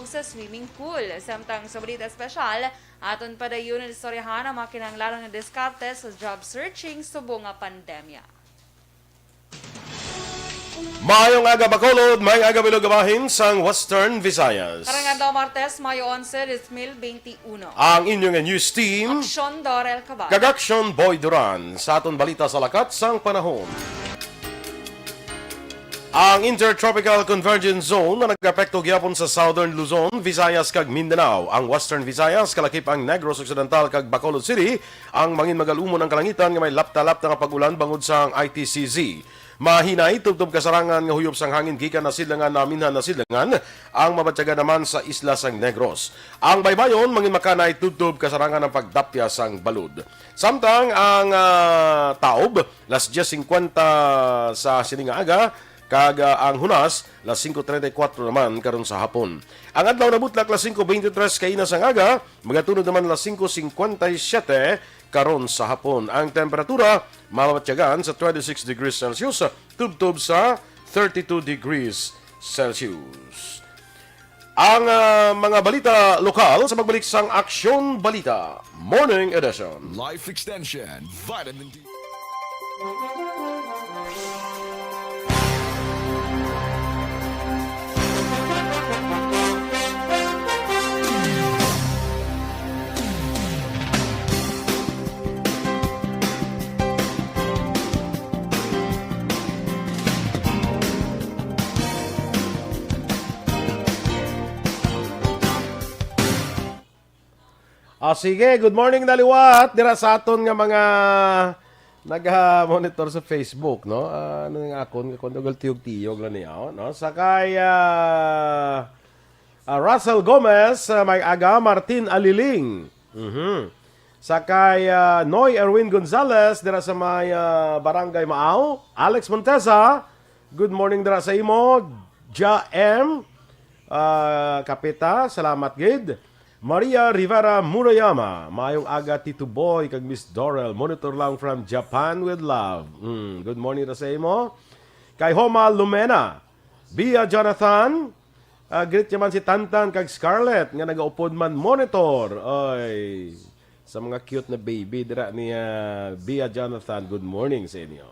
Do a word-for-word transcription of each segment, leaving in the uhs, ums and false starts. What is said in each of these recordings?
sa swimming pool. Samtang sa balita espesyal, aton padayon istoryahan ang mga kinahanglanon nga diskarte sa job searching subong nga pandemya. Maayong aga, Bacolod. Maayong aga, bilog nga bahin sang Western Visayas. Karong adlaw, Martes, Mayo onse, dos mil bente uno. Ang inyong news team, Aksyon Dorel Cabal. Kag Aksyon Boy Duran. Sa aton balita sa lakat sang panahon. Ang Intertropical Convergence Zone na nagapekto gyapon sa Southern Luzon, Visayas kag Mindanao, ang Western Visayas, kalakip ang Negros Occidental kag Bacolod City, ang mangin magalumon ang kalangitan nga may lapta-lapta nga pag-ulan bangod sang I T C Z. Mahinay tubtob kasarangan nga huyop sang hangin gikan nasidlangan naminhan nasidlangan ang mabatyagan naman sa isla sang Negros. Ang baybayon mangin makanay tubtob kasarangan ang pagdapya sang balod. Samtang ang, ah, taob, las diez cincuenta sa sini nga aga, kag, ah, ang hunas, las singko treinta y cuatro naman karon sa hapon. Ang adlaw nabutlak las singko veintitrés kaina sang aga, magatunod naman las singko cincuenta y siete karon sa hapon. Ang temperatura mabatyagan sa twenty-six degrees Celsius, tubtob sa thirty-two degrees Celsius. Ang, ah, mga balita lokal sa pagbalik sang Aksyon Balita Morning Edition. Life Extension, Vitamin D. Ah, sige, good morning na liwat dira sa aton nga mga naga-monitor sa Facebook, no? Ah, ano nga akon, nga kuwan, tiyog-tiyog lang niya, oh, no? Sakay, ah, ah, Russell Gomez, ah, may aga, Martin Aliling. Mhm. Sakay, ah, Noy Erwin Gonzalez, dira sa may, ah, Barangay Maaw. Alex Montesa, good morning dira sa imo. Ja M, ah, Kapita, salamat gid. Maria Rivera Murayama, maayong aga, Tito Boy kag Miss Dorel. Monitor lang from Japan with love. Mm, good morning ra sa imo. Kay Homa Lumena, Bia Jonathan, ah, greet niya man si Tantan kag Scarlett nga nagaupod man monitor. Oy, sa mga cute na baby dira ni, ah, Bia Jonathan, good morning sa inyo.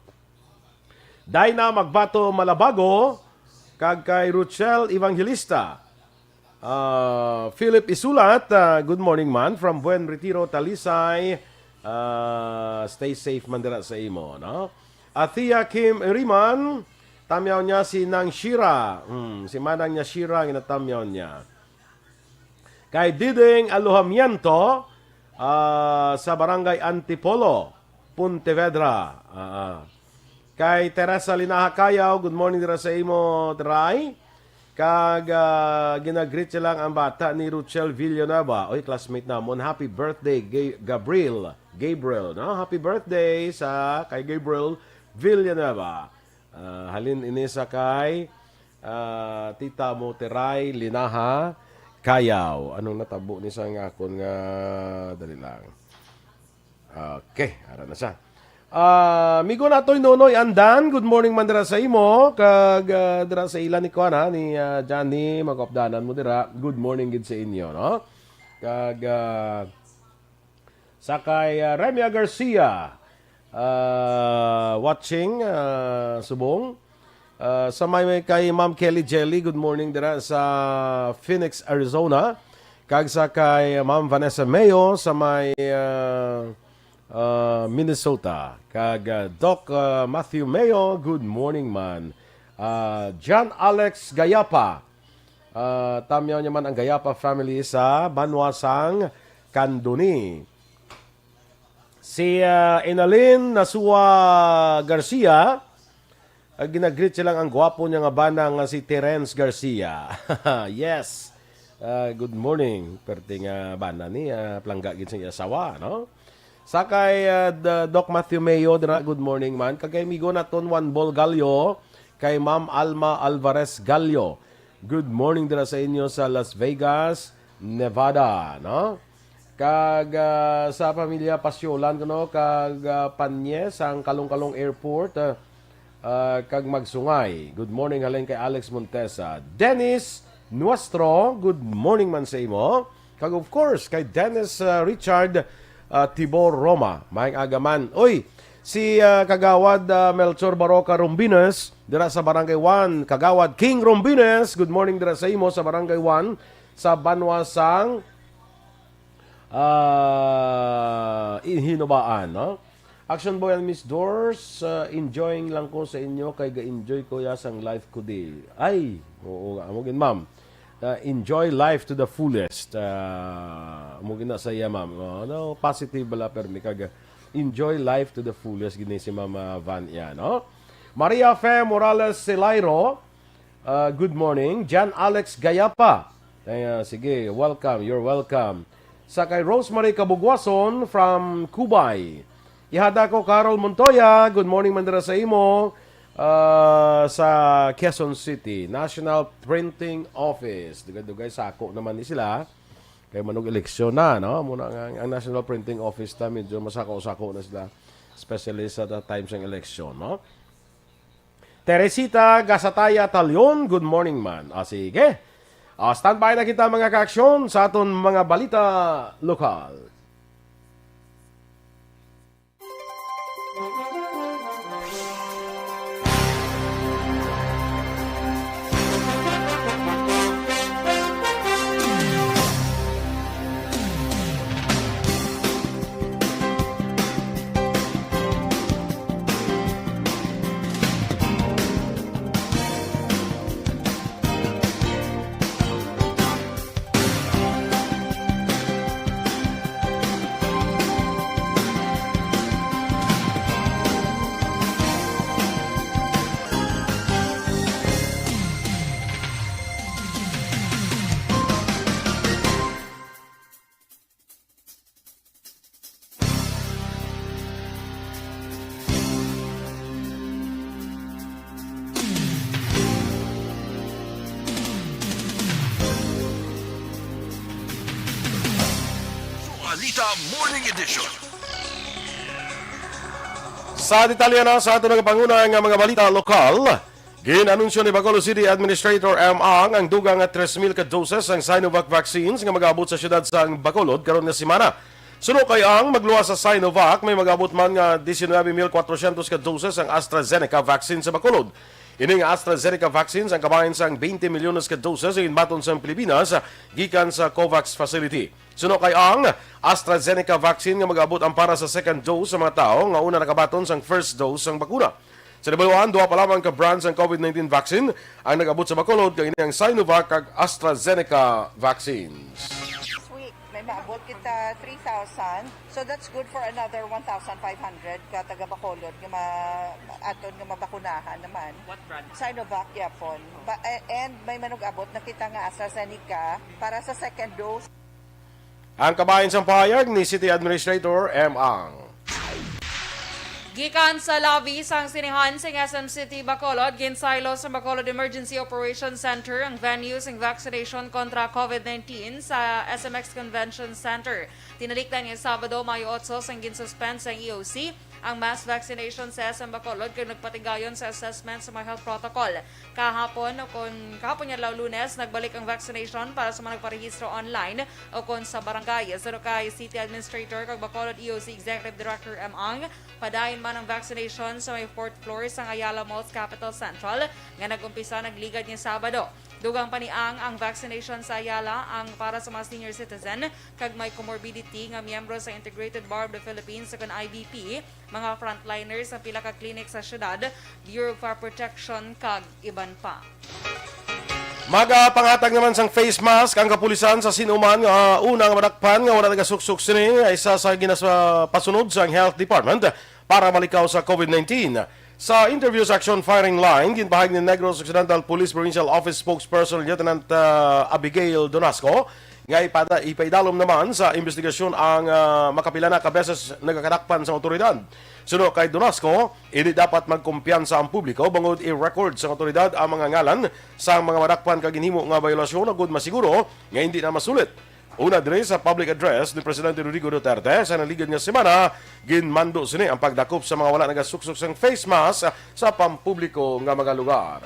Dina Magbato Malabago, kag kay Ruchel Evangelista. Ah, Philip Isulat, ah, good morning man from Buen Retiro, Talisay. Ah, stay safe man dira sa imo, no? Athea Kim Riman, tamyaw niya si Nang Shira. Hmm, si Manang niya Shira, ginatamyaw niya. Kay Diding Alojamiento, ah, sa Barangay Antipolo, Pontevedra. Ah, ah. Kay Teresa Linaha Cayaw, good morning dira sa imo, Try. Kag, ah, ginagreet siya lang ang bata ni Ruchel Villanueva. Oy, classmate namon. Happy birthday, Ga-, Gabriel. Gabriel, no? Happy birthday sa kay Gabriel Villanueva. Ah, halin ini sa kay, ah, tita mo, Teray Linaha Kayaw. Anong natabo ni sa nga akon nga, dali lang. Okay, ara na siya. Ah, amigo natoy Nonoy Andan, good morning man dira sa imo, kag, ah, dira sa ila ni kuan, ha, ni, ah, Johnny, magkaupdanan mo dira. Good morning gid sa inyo, no? Kag, ah, sa kay, ah, Remia Garcia, ah, watching, ah, subong. Ah, sa may, may kay Ma'am Kelly Jelly, good morning dira sa Phoenix, Arizona. Kag sa kay Ma'am Vanessa Mayo sa may, ah, ah, Minnesota. Kag, ah, Doc, ah, Matthew Mayo, good morning man. Ah, John Alex Gayapa, ah, tamyaw niya man ang Gayapa family sa banwa sang Candoni. Si, ah, Enalyn Nasua Garcia, ah, ginagreet siya lang ang gwapo niya nga bana nga si Terence Garcia. Yes. Ah, good morning. Perte nga bana ni, ah, palangga gid sa iya asawa, no? Sa kay, ah, D-, Doc Matthew Mayo, dira, good morning man. Kag kay amigo naton Juan Bol Gallo, kay Ma'am Alma Alvarez Gallo. Good morning dira sa inyo sa Las Vegas, Nevada, no? Kag, ah, sa pamilya Pasyolan, kuno, kag, ah, Panye, sang Kalong-Kalong Airport, ah, ah, kag Magsungay. Good morning, halin kay Alex Montesa. Dennis Nuestro, good morning man sa imo. Kag of course, kay Dennis, ah, Richard, ah, Tibor Roma. Maayong aga man. Uy, si, ah, Kagawad, ah, Melchor Baroca Rombines, dira sa Barangay one. Kagawad King Rombines, good morning dira sa imo sa Barangay one, sa banwa sang, ah, Hinobaan, no? Action Boy and Miss Dors, ah, enjoying lang ko sa inyo kay ga-enjoy ko ya sang life ko di. Ay, oo nga, amo gid, ma'am. Ah, enjoy life to the fullest. Ah, amo gid na sa iya, ma'am. Oh, no, positive bala, permi kag enjoy life to the fullest gid ni si Mama Van iya, no? Maria Fe Morales Silairo, ah, good morning. Jan Alex Gayapa. Ay, ah, sige, welcome. You're welcome. Sa kay Rosemary Kabugwason from Cubay. Ihada ko, Carol Montoya. Good morning man dira sa imo, ah, sa Quezon City. National Printing Office. Dugay-dugay sako naman ni sila. Kay manog eleksyon na, no? Muna nga, ang National Printing Office ta, medyo masako-sako na sila. Especially sa ta-, time sang eleksyon, no? Teresita Gasataya Talion, good morning man. Ah, sige. Ah, standby na kita, mga kaaksyon, sa aton mga balita lokal. Sualita Morning Edition. Sa detalye na sa aton nagapanguna nga mga balita lokal, gin-anunsyo ni Bacolod City Administrator M. Ang ang dugang nga tres mil ka doses sang Sinovac vaccines nga mag-abot sa siyudad sang Bacolod karon nga semana. Suno kay Ang, magluwas sa Sinovac, may mag-abot man nga diecinuebe mil cuatrocientos ka doses ang AstraZeneca vaccine sa Bacolod. Ini nga AstraZeneca vaccines ang kabahin sang twenty milyones ka doses nga ginbaton sang Pilipinas gikan sa COVAX facility. Suno kay Ang, AstraZeneca vaccine nga mag-abot ang para sa second dose sa mga tawo nga una nakabaton sang first dose sang bakuna. Sa nabaluan, duha pa lamang ka brands sang COVID nineteen vaccine ang nag-abot sa Bacolod, kag ini ang Sinovac kag AstraZeneca vaccines. This week, may maabot kita three thousand. So that's good for another one thousand five hundred ka taga Bacolod nga ma-, aton nga mabakunahan naman. What brand? Sinovac yapon. Ba-, a-, and may manug-abot na kita nga AstraZeneca para sa second dose. Ang kabahin sang pahayag ni City Administrator M. Ang. Gikan sa lobby sang sinehan sing S M City Bacolod, ginsaylo sa Bacolod Emergency Operations Center ang venue sing vaccination kontra COVID nineteen sa S M X Convention Center. Tinalikdan nga Sabado, Mayo otso, sang ginsuspend sang E O C ang mass vaccination sa S M Bacolod kag nagpatigayon sa assessment sa mga health protocol. Kahapon, o kon kahapon nga adlaw, Lunes, nagbalik ang vaccination para sa mga nagparehistro online o kon sa barangay. Suno kay City Administrator kag Bacolod E O C Executive Director M. Ang, padayon man ang vaccination sa may fourth floor sang Ayala Malls Capital Central nga nag-umpisa nagligad nga Sabado. Dugang pa ni Ang, ang vaccination sa Ayala ang para sa mga senior citizen kag may comorbidity nga miyembro sa Integrated Bar of the Philippines o kon I B P, mga frontliners sa pila ka klinik sa syudad, Bureau of Fire Protection, kag iban pa. Magapangatag naman sang face mask ang kapulisan sa sin-o man nga, ah, una nga madakpan nga wala nagasuksok sini, isa sa ginapasunod sang Health Department para malikaw sa COVID nineteen. Sa interview sa Action Firing Line, ginpahayag ni Negros Occidental Police Provincial Office Spokesperson Lieutenant, ah, Abigail Donasco nga ipada-, ipaidalom naman sa investigasyon ang, ah, makapila na ka beses nagakadakpan sa awtoridad. Suno kay Donasco, hindi dapat magkumpiyansa ang publiko bangod i-record sa awtoridad ang mga ngalan sa mga madakpan kag ginhimo nga bayolasyon agud masiguro nga hindi na masulit. Una diri sa public address ni Presidente Rodrigo Duterte sa naligad nga semana, ginmando sini ang pagdakop sa mga wala nagasuksok sang face mask sa pampubliko nga mga lugar.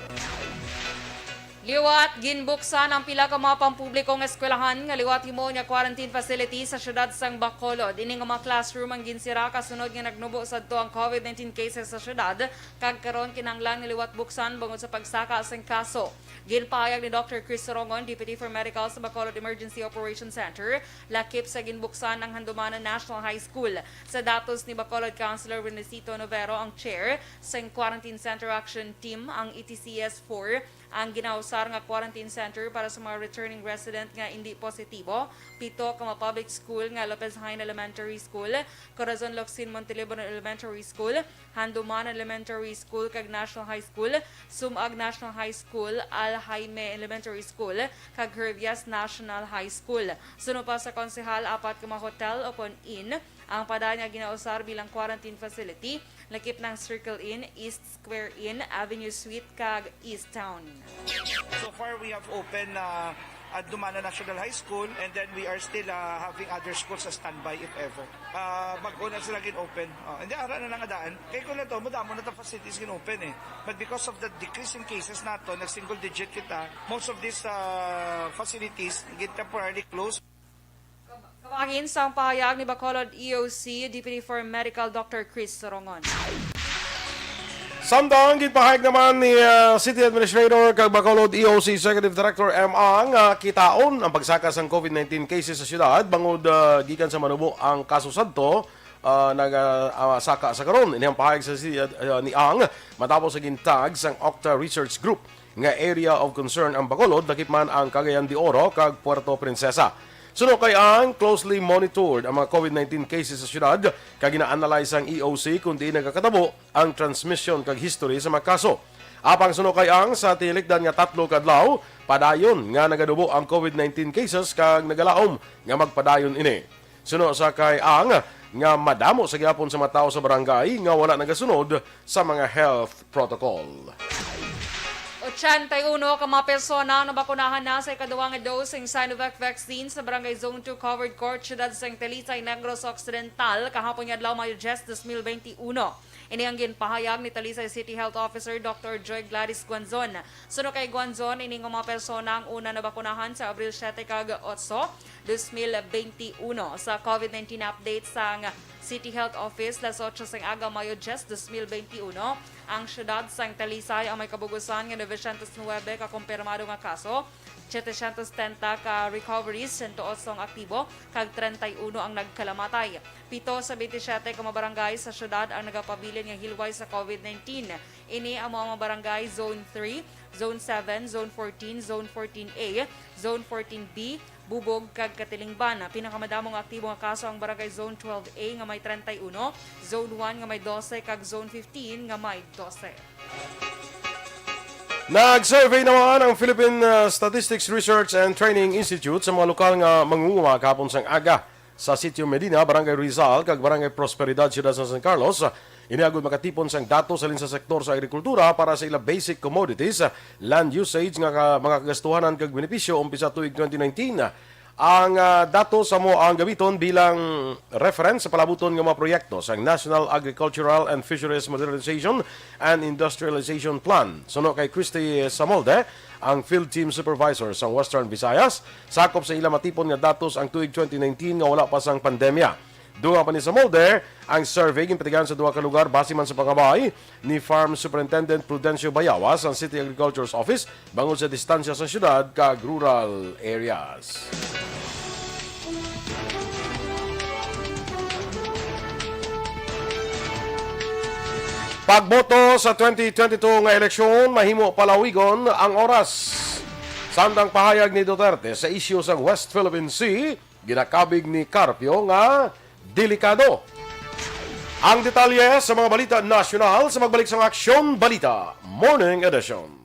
Liwat, ginbuksan ang pila ka mga pampublikong eskwelahan nga liwat himuon nga quarantine facility sa siyudad sang Bacolod. Ini nga mga classroom ang ginsira kasunod nga nagnubo sadto ang covid nineteen cases sa siyudad, kag karon kinahanglan nga liwat buksan bangod sa pagsaka sang kaso. Ginpahayag ni Doctor Chris Sorongon, Deputy for Medical sa Bacolod Emergency Operation Center, lakip sa ginbuksan ang Handumanan National High School. Sa datos ni Bacolod Councilor Renesito Novero, ang chair sang Quarantine Center Action Team, ang E T C S four, ang ginausar nga quarantine center para sa mga returning resident nga indi positibo, pito ka mga public school nga Lopez Jaen Elementary School, Corazon Locsin Montelibon Elementary School, Handuman Elementary School kag National High School, Sumag National High School, Al Jaime Elementary School, kag Hervias National High School. Suno pa sa konsehal, apat ka mga hotel ukon inn ang padayon nga ginausar bilang quarantine facility, lakip ng Circle Inn, East Square Inn, Avenue Suite, kag East Town. So far, we have opened uh, at Dumana National High School, and then we are still uh, having other schools sa standby if ever. Uh, mag-una sila gin-open. Uh, hindi, ara na lang adaan. Kay kung nato, madamo na ta facilities gin-open eh. But because of the decrease in cases nato, nag-single digit kita, most of these uh, facilities gin temporarily closed. Kabahin sang pahayag ni Bacolod E O C Deputy for Medical Doctor Chris Sorongon. Samtang ginpahayag naman ni ah, City Administrator kag Bacolod E O C Executive Director M A nga kitaon ang pagsaka sang covid nineteen cases sa syudad bangod ah, gikan sa manubo ang kaso sadto ah, naga ah, saka sa karon. Ini ang pahayag sa si, ah, ni Ang matapos sa gintag sang Octa Research Group nga area of concern ang Bacolod, lakip man ang Cagayan de Oro kag Puerto Princesa. Suno kay Ang, closely monitored ang mga covid nineteen cases sa syudad kag gina-analyze ang E O C kung diin nagakatabo ang transmission kag history sa mga kaso. Apang suno kay Ang, sa tinikdan nga tatlo ka adlaw, padayon nga naganubo ang covid nineteen cases kag nagalaom nga magpadayon ini. Suno sa kay Ang nga madamo sa gihapon sa mga tawo sa barangay nga wala nagasunod sa mga health protocol. Ochenta y uno ka mga persona ang nabakunahan na sa ikaduwa nga dose sang Sinovac vaccine sa Barangay Zone two Covered Court, siyudad sang Talisay, Negros Occidental, kahapon nga adlaw, Mayo diyes, dos mil benti uno. Ini ang ginpahayag ni Talisay City Health Officer Doctor Joy Gladys Guanzon. Suno kay Guanzon, ini nga mga persona ang una nabakunahan sa Abril siete kag otso, dos mil benti uno. Sa covid nineteen update sang City Health Office, las otso sang aga, Mayo diyes, dos mil benti uno, ang siyudad sang Talisay ang may kabug-usan nga novecientos nuebe ka kumpirmado nga kaso, setecientos setenta ka recoveries, sento otso ang aktibo, kag treinta y uno ang nagkalamatay. Pito sa benti siyete ka mga barangay sa siyudad ang nagapabilin nga hilway sa covid nineteen. Ini amo ang mga barangay Zone three, Zone seven, Zone fourteen, Zone fourteen A, Zone fourteen B, Bubog, kag Katilingban. Pinakamadamo nga aktibo nga kaso ang Barangay Zone twelve A nga may treinta y uno, Zone one nga may dose, kag Zone fifteen nga may dose. Nag-survey naman ang Philippine uh, Statistics Research and Training Institute sa mga lokal nga mangunguha kahapon sang aga sa Sitio Medina, Barangay Rizal, kag Barangay Prosperidad, Siyudad sa San Carlos. Ini agud makatipon sang datos halin sa sektor sa agrikultura para sa ila basic commodities, land usage nga ka, mga kagastuhanan kag benepisyo umpisa tuig twenty nineteen. Ang ah, datos amo ang gamiton bilang reference sa palabuton nga mga proyekto sang National Agricultural and Fisheries Modernization and Industrialization Plan. Suno kay Christy Samolde, ang Field Team Supervisor sang Western Visayas, sakop sa ila matipon nga datos ang tuig twenty nineteen nga wala pa sang pandemya. Dunga pa ni Samolde, ang survey ginpatigayon sa duha ka lugar base man sa pangabay ni Farm Superintendent Prudencio Bayawas ang City Agriculture's Office bangod sa distansya sa syudad kag rural areas. Pagboto sa twenty twenty-two nga eleksyon mahimo palawigon ang oras. Samtang pahayag ni Duterte sa isyu sa West Philippine Sea, ginakabig ni Carpio nga delikado. Ang detalye sa mga balita nasyonal sa magbalik sang Aksyon Balita Morning Edition.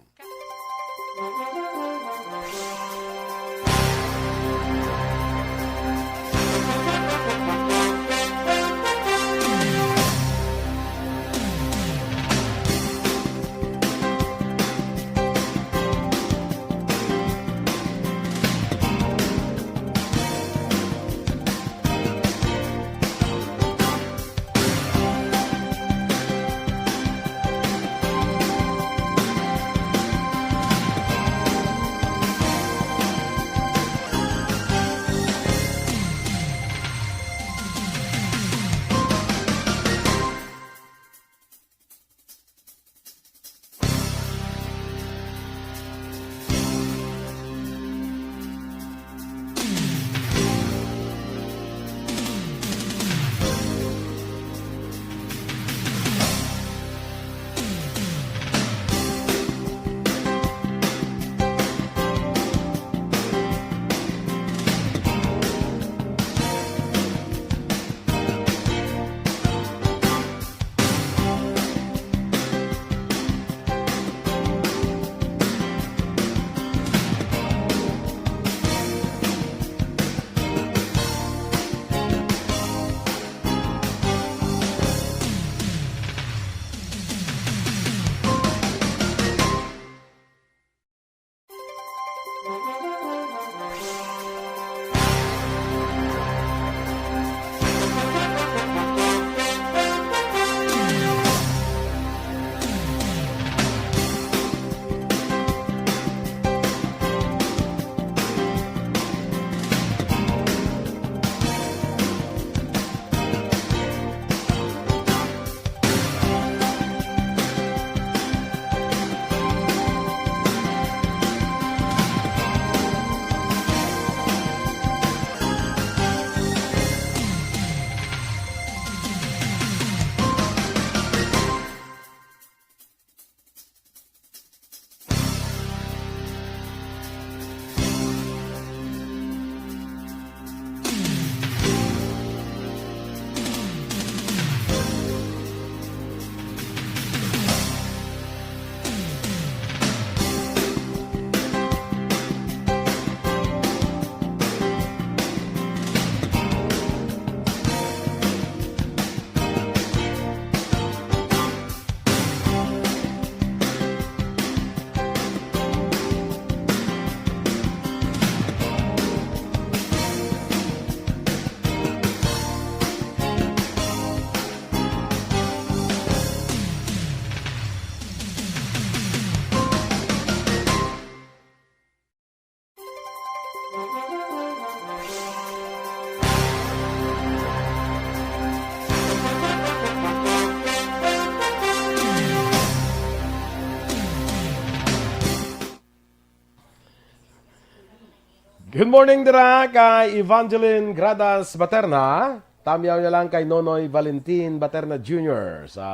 Good morning dira kay Evangeline Gradas Baterna. Tamyaw niya lang kay Nonoy Valentin Baterna Junior sa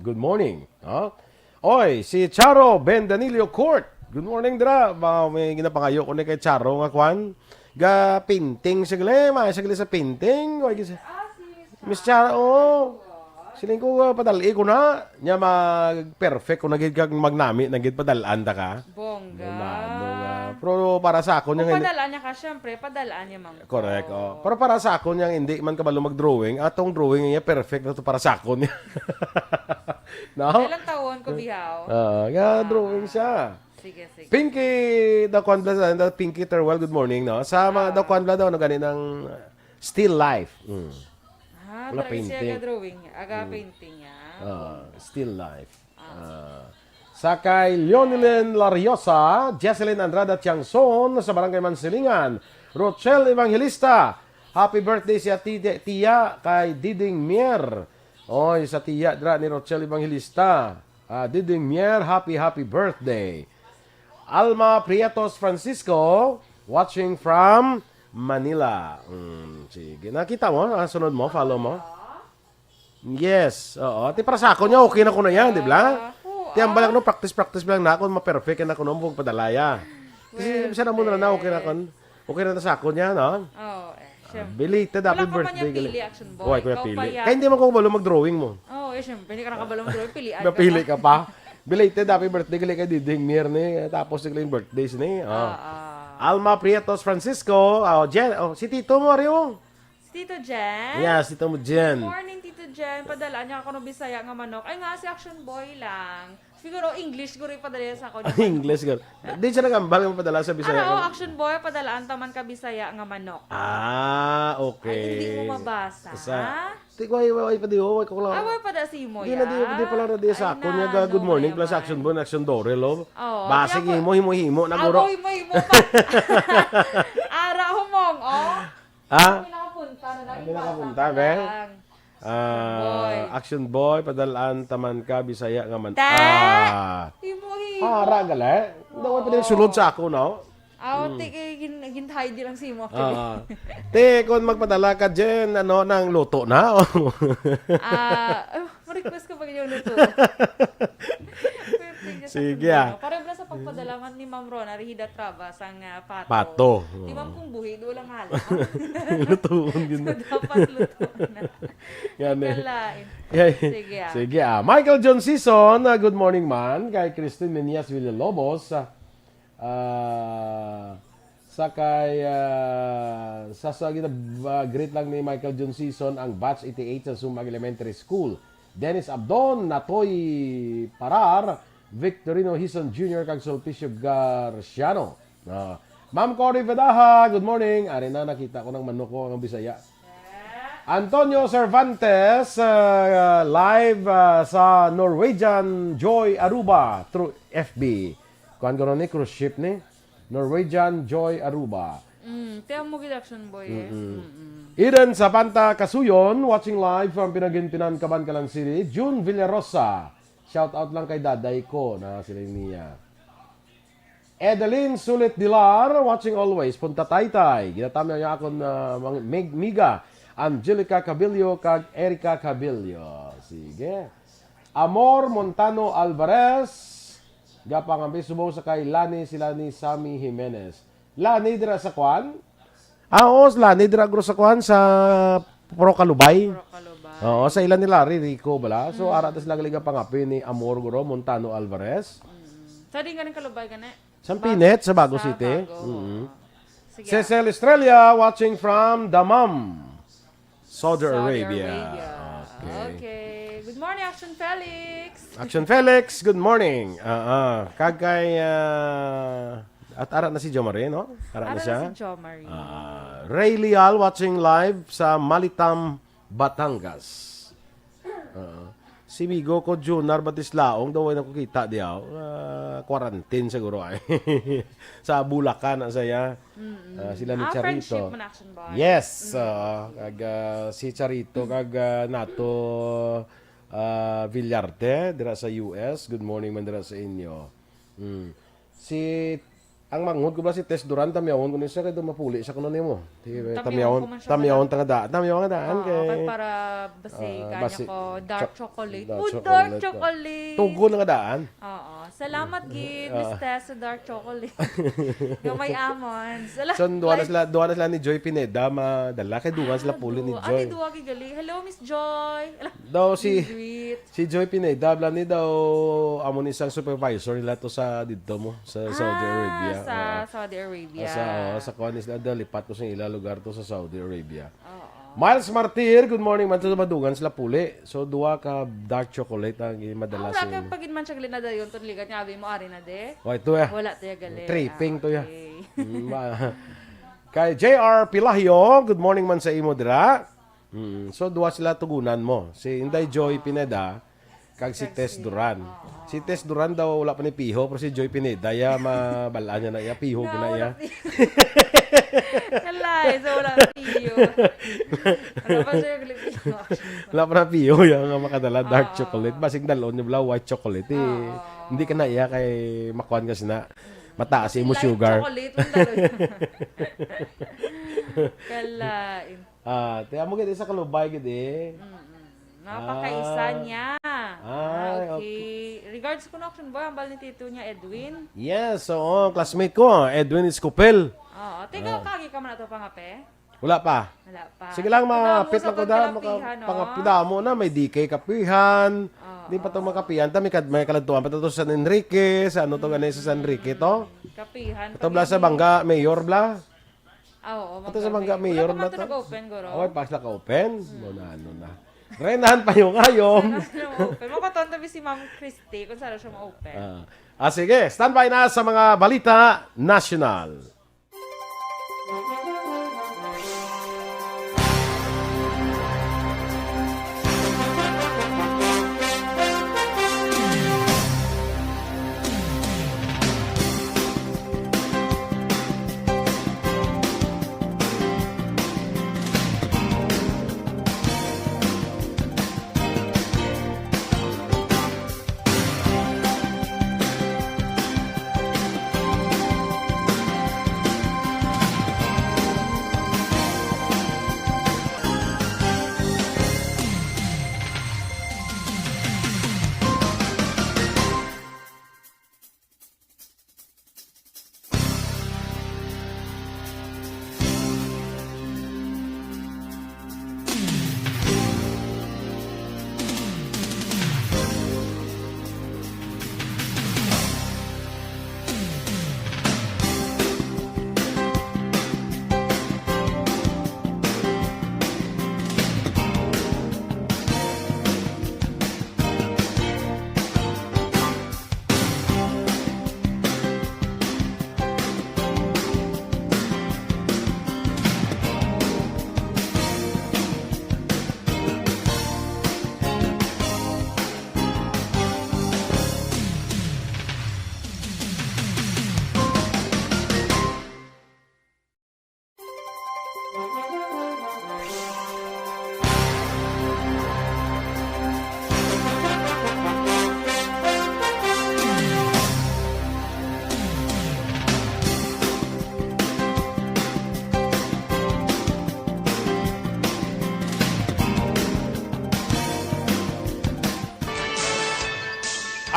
good morning, no? Oy, si Charo Ben Danilio Court. Good morning dira. Ba, may ginapangayo ko ni kay Charo nga kwan. Ga painting siya gali, may siya gali sa painting. Oy, gis- Miss Charo, oh. Siling ko, uh, padal-i ko na. Nya mag-perfect ko na gid kag magnami na gid, padal-an ta ka. Bongga. Ano nga. Pero para sa akon, Kung yung hindi padalaan niya ka, syempre, padalaan niya man ko. Correct, oh. Pero para sa akon, yung hindi man kabalo mag-drawing, atong drawing niya, perfect na to para sa akon. No? Ilang taon ko, bihaw? Ah, nga, Ah. drawing siya. Sige, sige. Pinky, the Kwan Blas, and the Pinky Terwell, good morning, no? Sa mga Ah. the Kwan Blas daw, ano gani ng still life. Mm. Ah, Wala drawing siya, painting. Aga-drawing niya. Aga Mm. painting niya. Ah, still life. Ah. Ah. Sa kay Leonilyn Lariosa, Jesselyn Andrada Tiangson, sa Barangay Mansilingan, Rochelle Evangelista, happy birthday siya, ti-, tiya, kay Diding Mier. Oy, sa tiya dra ni Rochelle Evangelista. Ah, Diding Mier, happy, happy birthday. Alma Prietos Francisco, watching from Manila. Mm, sige. Nakita mo? Ah, sunod mo? Follow mo? Yes. Oo. Ate, para sa akon niya, okay na ko na yan, di ba? Ah, oo, Ti, ang balak ah. no, practice, practice lang na ako, ma-perfect na ko nung pagpadalaya. Kasi Well, siya na muna na, okay na eh. kon, okay na na sa akon niya, no? Oo, eh, Ah, syempre. belated Wala happy ka pa niya birthday, gali. pili, Action Boy. Uy, kuya Ikaw pili. pa yan. Kaya hindi man ko kabalo mag-drawing mo. Oo, eh, syempre, hindi ka nakabalo mag-drawing, pilian ka Napili pa. ka pa. Belated happy birthday, gali kay Diding Mir ni. Tapos, yung birthdays ni. Oh. Ah, ah. Alma Prietos Francisco, oh, Jen, oh, si Tito mo, Rio. Si Tito Jen? Yes, Tito mo, Jen. Good morning, Tito Jen. Padala niya ako ng Bisaya nga manok. Ay nga, si Action Boy lang. Siguro English, siguro ipadala niya sa ako. English, girl. Di siya nagambal nga padala sa Bisaya Ano, nga Action Boy, padalaan taman ka Bisaya nga manok. Ah, okay. Ay, hindi mo mabasa, Sa, ha? Di ko, ay, ay, pa di, oh, ay, ko lang. Ah, wala pa da si mo, Di na, di, ya? di pala na di sa Ay, ako niya, na, ga, good no, morning, wala plus man. Action Boy, Action Dore, love. Oh, Basta di ako himo, himo, himo, na, Ako, guro. himo, himo pa. Ara, humong, oh. Ha? Hindi nakapunta na lang, Hindi ibasa nakapunta, ko be? lang. Ah, Boy. Action Boy, padalaan taman ka, Bisaya nga man. Ta? Ah. Himo, himo. Ah, ara, gali. Daw pa din Oo. sulod sa ako, no? Aw, Mm. ti, kay gin-, gin-hide lang si mo, Ah. Te, kung magpadala ka, Jen, ano, nang luto na? Ah, oh, ma-request ko pa yung luto. Pwede ka sa Sige, ah. Pundano. Pareho na sa pagpadala man ni Ma'am Rona, Rehida Trabas, ang, ah, pato. Pato. Di, ma'am, Oo. kung buhi, doon lang hala. Lutuon, yun. So, dapat lutuon na. Yan, eh. Kalain. Yay. Sige, ah. Sige, ah. Michael John Season, ah, good morning, man. Kay Christine Menias Villalobos, ah, Ah, sa kay, ah, sa, sa gina-, ah, greet lang ni Michael John Season ang batch eighty-eight sa Sumbag Elementary School. Dennis Abdon, Natoy Parar, Victorino Hison Junior kag Sulpicio Garciano. Ah, Ma'am Cory Vedaha, good morning. Ari na, nakita ko ng manok ko ang Bisaya. Antonio Cervantes, ah, live, ah, sa Norwegian Joy Aruba through F B. Kuan ko ni, cruise ship ni. Norwegian Joy Aruba. Mm, te amo gid, Action Boy, eh. Mm-mm. Mm-mm. Eden Sabanta Kasuyon, watching live from Pinaginpinan, Kabankalan City. June Villarosa, shout out lang kay daday ko, na sila niya. Edeline Sulit Dilar, watching always. Punta Taytay. Ginatamyaw niya akon, ah, mga mig-, miga, Angelica Cabillo kag Erica Cabillo. Sige. Amor Montano Alvarez, gapangambi subong sa kay Lani, sila ni Sammy Jimenez. Lani dira sa kwan? Ah, oo, si Lani dira guro sa kwan, sa Pro Kalubay. Pro Kalubay. Oo, sa ila ni Larry Rico bala. So, Mm. ara ta sila gali gapangapi ni Amor guro, Montano Alvarez. Mm. Sa di nga rin Kalubay gani? Sa Pinet, sa Bago Sa City. Bago. Mm. Sige. Cecil Estrella watching from Dammam, Saudi Saudi Arabia. Arabia. Okay. Okay. Good morning, Action Felix. Action Felix, good morning. Ah, ah. Kag kay, ah, at ara na si Jomari, no? Ara na Ara na siya? si Jomari. Ah, Ray Leal watching live sa Malitam, Batangas. Ah. Si migo ko, Junar Batislaong, daw way nakukita diyaw. Ah, quarantine siguro ay. Sa Bulacan na saya. Mm-mm. Ah, sila ni Ah, Charito. Friendship man action ba? Yes, Mm. ah, kag, ah, si Charito, kag, ah, Nato, ah, Villarte, dira sa U S. Good morning man dira sa inyo. Mm. Si, ang manghod ko ba si Tess Duran, tamyawon ko ni siya, kay daw mapuli siya kuno nimo. Di, Tamyawon tamyawon, ko man siya tamyawon pala. ta nga da-, tamyawon nga daan Oo, kay, kay para basi, ah, kanya basi ko, dark cho-, chocolate. dark Oh, dark chocolate, oh. chocolate. Tugon nga daan. Oo. Salamat gid, Ah. Miss Tess, sa dark chocolate. Nga may almonds. Ala, So, duha na like sila, duha na sila ni Joy Pineda, madala kay dungan sila Ah, puli ni duha. Ah, Joy. di duha gid gali. Hello, Miss Joy. Ala, Daw si, sweet. si Joy Pineda, bala ni daw, amo ni isang supervisor nila to sa didto mo, sa Saudi Ah, Arabia. sa Oo. Saudi Arabia. Sa, oo, sa kuwan ni sila, daw lipat ko sa ila lugar to sa Saudi Arabia. Oo. Miles Martir, good morning man to, madungan sila puli. So, duha ka dark chocolate ang madala Ah, sa wala ka imo. pagin man siya gali na dayon, to niligan niya, abi mo, ari na de. Oh, ito, eh. Wala to ya gali. Tripping to, ya. Okay. Mm, ba-, kay J R Pilahio, good morning man sa imo dira. Mm, so, duha sila tugunan mo. Si Inday Joy Pineda, kag si Kag Tess si, Duran. oo. Si Tess Duran daw wala pa ni piho, pero si Joy Pineda, ya, mabal-an niya na, ya, piho ko na, Wala ya. na piho. Kalay, so wala na piho. Wala pa siya yung piho. Wala pa na piho, ya, nga makadala dark Ah. chocolate. Basig dalon niya bala, white chocolate, eh. Ah. Hindi ka na, ya, kay makuan ka sina. Mataas Kasi imo light sugar. chocolate, ang daloy. Kalain. Ah, te, amo gid sa Kalubay gid eh. Mm-mm. Napakaisa Ah. niya. Ah, Ah, okay. okay. Regards ko na, Action Boy, ang bal ni Tito niya, Edwin. Yes, oo, classmate ko, Edwin Escopel. Oo. Tigaw Ah. kagi ka man ato pangape? Wala pa. Wala pa. Sige lang, Ito na, mapit lang ko sa da, kapihan, maka-, no? pangapida mo na, may D K Kapihan. Oo. Di pa to makapihan, ta, may kad-, may kaladtuan pa to sa San Enrique, sa ano to, gani sa San Enrique to? Mm. Kapihan, Ito bla sa kapihan. Bangga, mayor bla? Ah, oo, Ito sa Bangga Bangga Mayor. Mayor Wala pa man to to. nag-open, guro. Away, pa sila ka-open? Hmm. Mo na, ano na. Renahan pa yung ayong. Wala na open. Mapatonto bi si Ma'am Christy kung saan siya ma-open. Ah. Ah, sige, standby na sa mga balita nasyonal.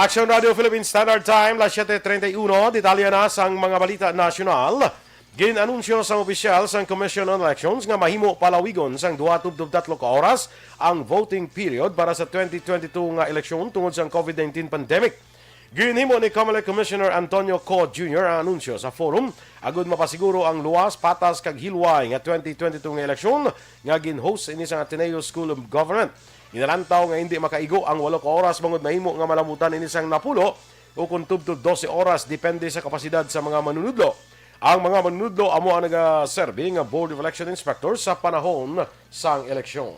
Action Radio Philippine Standard Time, las siete treinta y uno. Detalye na sang mga balita nasyonal. Gin-anunsyo sang opisyal sang Commission on Elections nga mahimo palawigon sang duha tubtob tatlo ka oras ang voting period para sa twenty twenty-two nga eleksyon tungod sang COVID nineteen pandemic. Ginhimo ni Comelec Commissioner Antonio Co Junior ang anunsyo sa forum agud mapasiguro ang luwas, patas, kag hilway nga twenty twenty-two nga eleksyon nga gin-host ini sang Ateneo School of Government. Ginalantaw nga hindi makaigo ang walo ka oras bangod mahimo nga malamutan ini sang napulo ukon tubtob dose oras, depende sa kapasidad sa mga manunudlo. Ang mga manunudlo amo ang nagaserbi nga Board of Election Inspectors sa panahon sang eleksyon.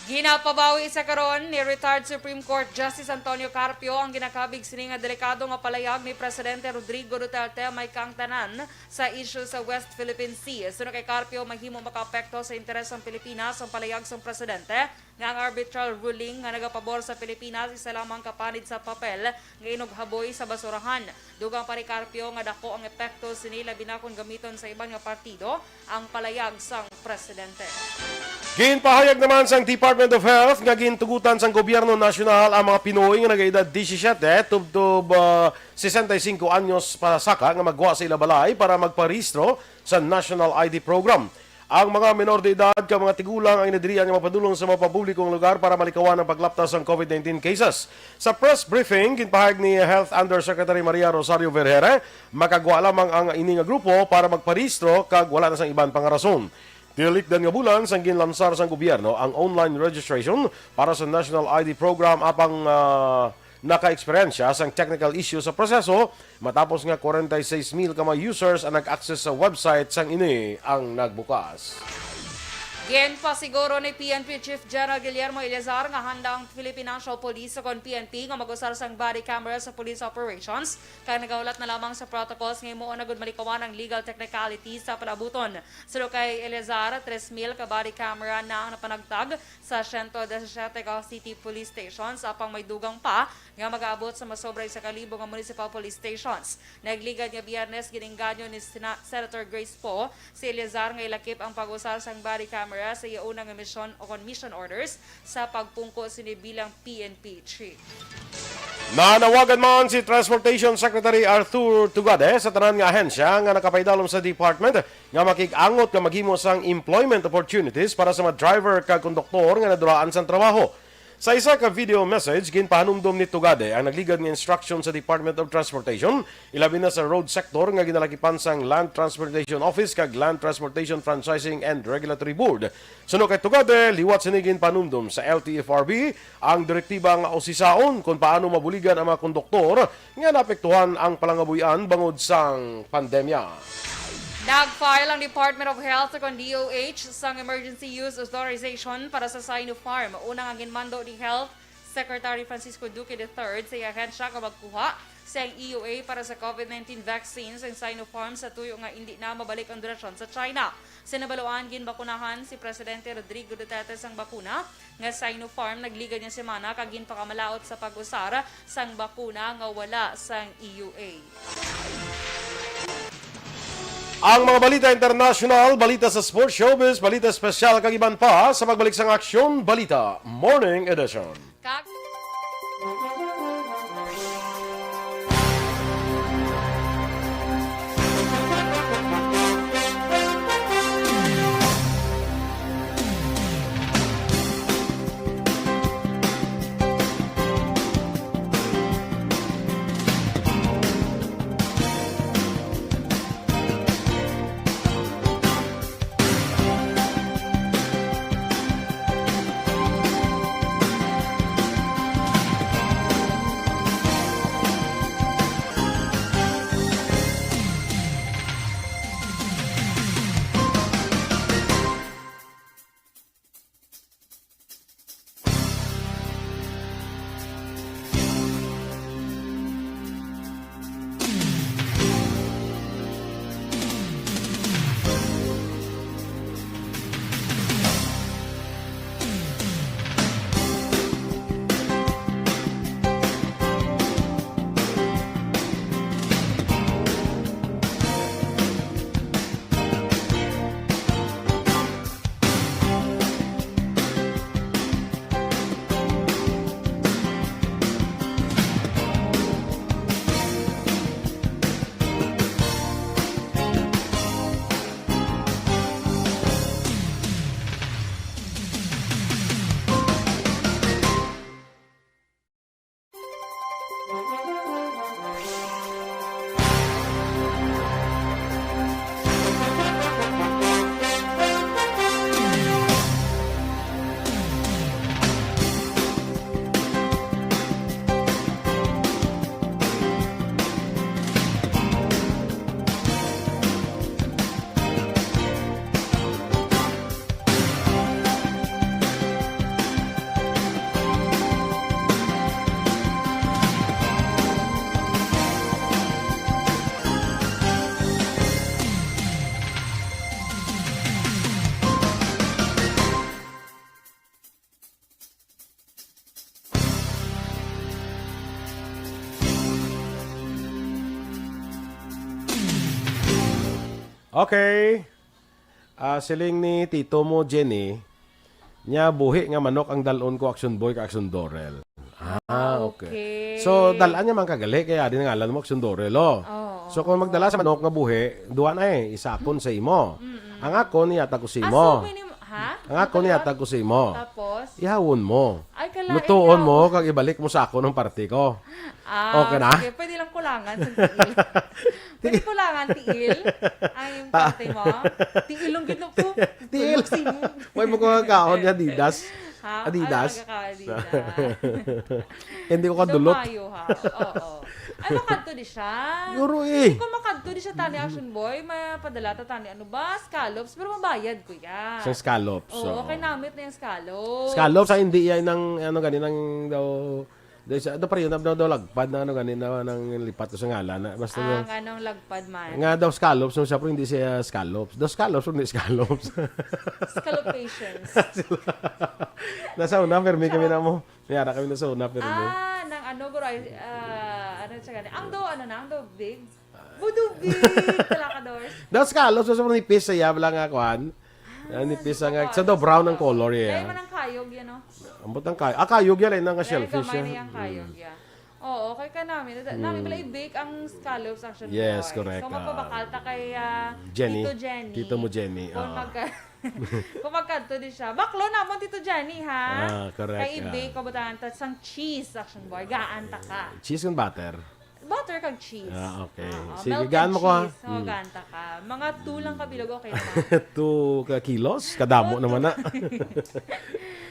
Ginapabawi sa karon ni retired Supreme Court Justice Antonio Carpio ang ginakabig sini nga delikado nga palayag ni Presidente Rodrigo Duterte may kaangtanan sa isyu sa West Philippine Sea. Suno kay Carpio, mahimo makaapekto sa interes sang Pilipinas ang palayag sang presidente nga ang arbitral ruling nga nagapabor sa Pilipinas isa lamang ka panid sa papel nga inughaboy sa basurahan. Dugang pa ni Carpio nga dako ang epekto sini, labi na kon gamiton sa iban nga partido ang palayag sang presidente. Ginpahayag naman sang Department of Health nga gintugutan sang gobyerno nasyonal ang mga Pinoy nga nagaedad disisiete tubtob, ah, sesenta y cinco anyos pasaka nga maggwa sa ila balay para magparehistro sa National I D Program. Ang mga menor de edad kag mga tigulang ang ginadilian nga magpadulong sa mga pampublikong lugar para malikawan ang paglapta sang COVID nineteen cases. Sa press briefing, ginpahayag ni Health Undersecretary Maria Rosario Vergere, makagwa lamang ang ini nga grupo para magparehistro kag wala na sang iban pa nga rason. Tinalikdan nga bulan sang ginlansar sang gobyerno ang online registration para sa National I D Program, apang, ah, naka-eksperyensya sang technical issue sa proseso matapos nga forty-six mil ka mga users ang nag-access sa website sang ini ang nagbukas. Ginpasiguro ni P N P Chief General Guillermo Eleazar nga handa ang Philippine National Police o kon P N P nga mag-usar sang body camera sa police operations kag nagahulat na lamang sa protocols nga himuon agud malikawan ang legal technicalities sa palabuton. Suno kay Eleazar, tres mil ka body camera na ang napanagtag sa siyento disisiete ka city police stations, apang may dugang pa nga magaabot sa masobra isa ka libo nga municipal police stations. Nagligad nga Biyernes, gin-engganyo ni Sena-, Senator Grace Poe si Eleazar nga ilakip ang pag-usar sang body camera sa iya una nga misyon o kon mission orders sa pagpungko sini bilang P N P chief. Nanawagan man si Transportation Secretary Arthur Tugade sa tanan nga ahensya nga nakapaidalom sa department nga makig-angot nga maghimo sang employment opportunities para sa mga driver kag konduktor nga naduraan sang trabaho. Sa isa ka video message, ginpahanumdom ni Tugade ang nagligad nga instruction sa Department of Transportation, ilabi na sa road sector nga ginalakipan sang Land Transportation Office kag Land Transportation Franchising and Regulatory Board. Suno kay Tugade, liwat sini ginpanumdom sa L T F R B ang direktiba nga usisaon kon paano mabuligan ang mga konduktor nga naapektuhan ang palangabuhian bangod sang pandemya. Nag-file ang Department of Health o kon D O H sang emergency use authorization para sa Sinopharm, una nga ginmando ni Health Secretary Francisco Duque the third sa iya ahensya nga magkuha sang E U A para sa COVID nineteen vaccine sang Sinopharm sa tuyo nga indi na mabalik ang donasyon sa China. Sa nabaluan, ginbakunahan si Presidente Rodrigo Duterte sang bakuna nga Sinopharm nagligad nga semana kag ginpakamalaut sa pag-usar sang bakuna nga wala sang E U A. Ang mga balita internasyonal, balita sa sports, showbiz, balita espesyal, kag iban pa sa pagbalik sang Aksyon Balita Morning Edition. Kag Okay. Ah, siling ni tito mo, Jenny, niya buhi nga manok ang dalon ko, Action Boy ka Action Dorel. Ah, okay. Okay. So, dal-an niya man kagali, kaya di nangalan mo Action Dorel, oh. Oo. So, kung magdala sa manok nga buhi, duwa na eh, isakon sa imo. Mm-mm. Ang akon, iyatag ko sa Ah, imo. so minim-, ha? Ang akon, Ano iyatag ko sa imo. Tapos? Ihawon mo. Ay, kalain Lutuon mo, ihawon. kag ibalik mo sa akon ang parte ko. Ah, Okay na? sige. Pwede lang kulangan sa tiil. Pwede kulangan tiil. Ang yung parte mo. Tiil ang ginapo. Tiil. Tulog si mo. May mo ko kaon ni Adidas. Ha? Adidas. Ano ka, Adidas? Hindi ko kadulot. Sumayo, ha? Oo. Ay, makadto di siya. Siguro eh. Kung makadto di siya, tani Action Boy, mapadala ta tani, ano ba? Scallops. Pero mabayad, kuya. Sang scallops, Oo, oo. kay namit na yung scallops. Scallops, ay, hindi yan ng, ano, gani, ng daw, daw, isa, daw, pareho na daw, daw lagpad na, ano, gani, na, nang lipat ko sa ngalan. Na, basta Ah, daw, nga nung lagpad man. nga daw scallops, no, siya, pero hindi siya scallops. Daw scallops, pero hindi scallops. Scallopations. Nasa una, Fermi kami na mo. May ara kami na sa una, pero hindi. Ah, nang ano, guro, ay, ah, ano siya gani? Ang do, ano na, ang do, big? Budubig! Talakadors. Daw scallops, so, nipis sa iya, wala nga, kwan. Ah, Ah, nipis sa nga, sa do brown ang color, Dahil yeah. man ang kayog, yan, no? Ambot ang kayog. Ah, kayog yan, eh, nga Dahil shellfish, gamay eh. na yung kayog, Mm. yeah. Oo, kay ka namin. Nami Mm. pala i-bake ang scallops, Action Yes, Boy. correct, So, ah. mapabakal ta kay, ah, Jenny. Tito Jenny. Tito mo, Jenny, Kung oo. magka-, kung magkadto di siya. Baklo namon, Tito Jenny, ha? Ah, correct, Kay ah. i-bake, pabutangan ta sang cheese, Action Boy. Gaan ta ka. Cheese and butter. Butter kag cheese. Ah, okay. Oo, Sige, melted gaan mo ko, ha? cheese. Oo, Mm. gaan ta ka. Mga two lang ka bilog, okay naman. Two ka kilos? Kadamo Oo, naman two. na.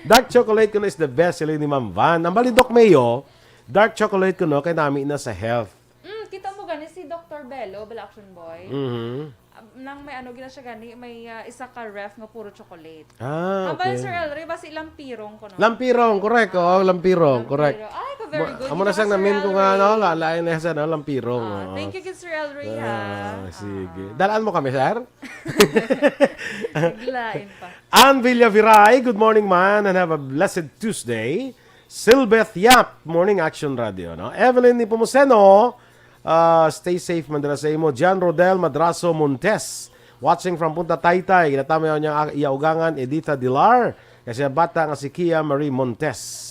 Dark chocolate kuno is the best, sila ni Ma'am Van. Ang bali, Doc Mayo, dark chocolate kuno, kay nami na sa health. Mm, kita mo gani si Doctor Bello, bala Action Boy. Mhm. Ah, nang may ano, gina siya gani, may, ah, isa ka ref nga puro chocolate. Ah, Hambal, okay. Sir Elry, basi lampirong ko, no? Lampirong, correct. Oo, lampirong, Lampirong. correct. Ay, ka very Mo-, good. amo na Hindi sang ka, namin Sir ko nga, Elry. no, la-, lain na sa, no, lampirong, Ah, oo. thank you, good Sir Elry, ha? Ah, sige. Ah. Dalaan mo kami, sir? Biglain pa. Ann Villaviray, good morning, man, and have a blessed Tuesday. Silbeth Yap, Morning Action Radio, no? Evelyn Nepomuceno, ah, stay safe man dira sa imo. John Rodel Madrazo Montes, watching from Punta Taytay. Ginatamayaw niya ang iya ugangan, Editha Dilar, kasi bata nga si Kia Marie Montes.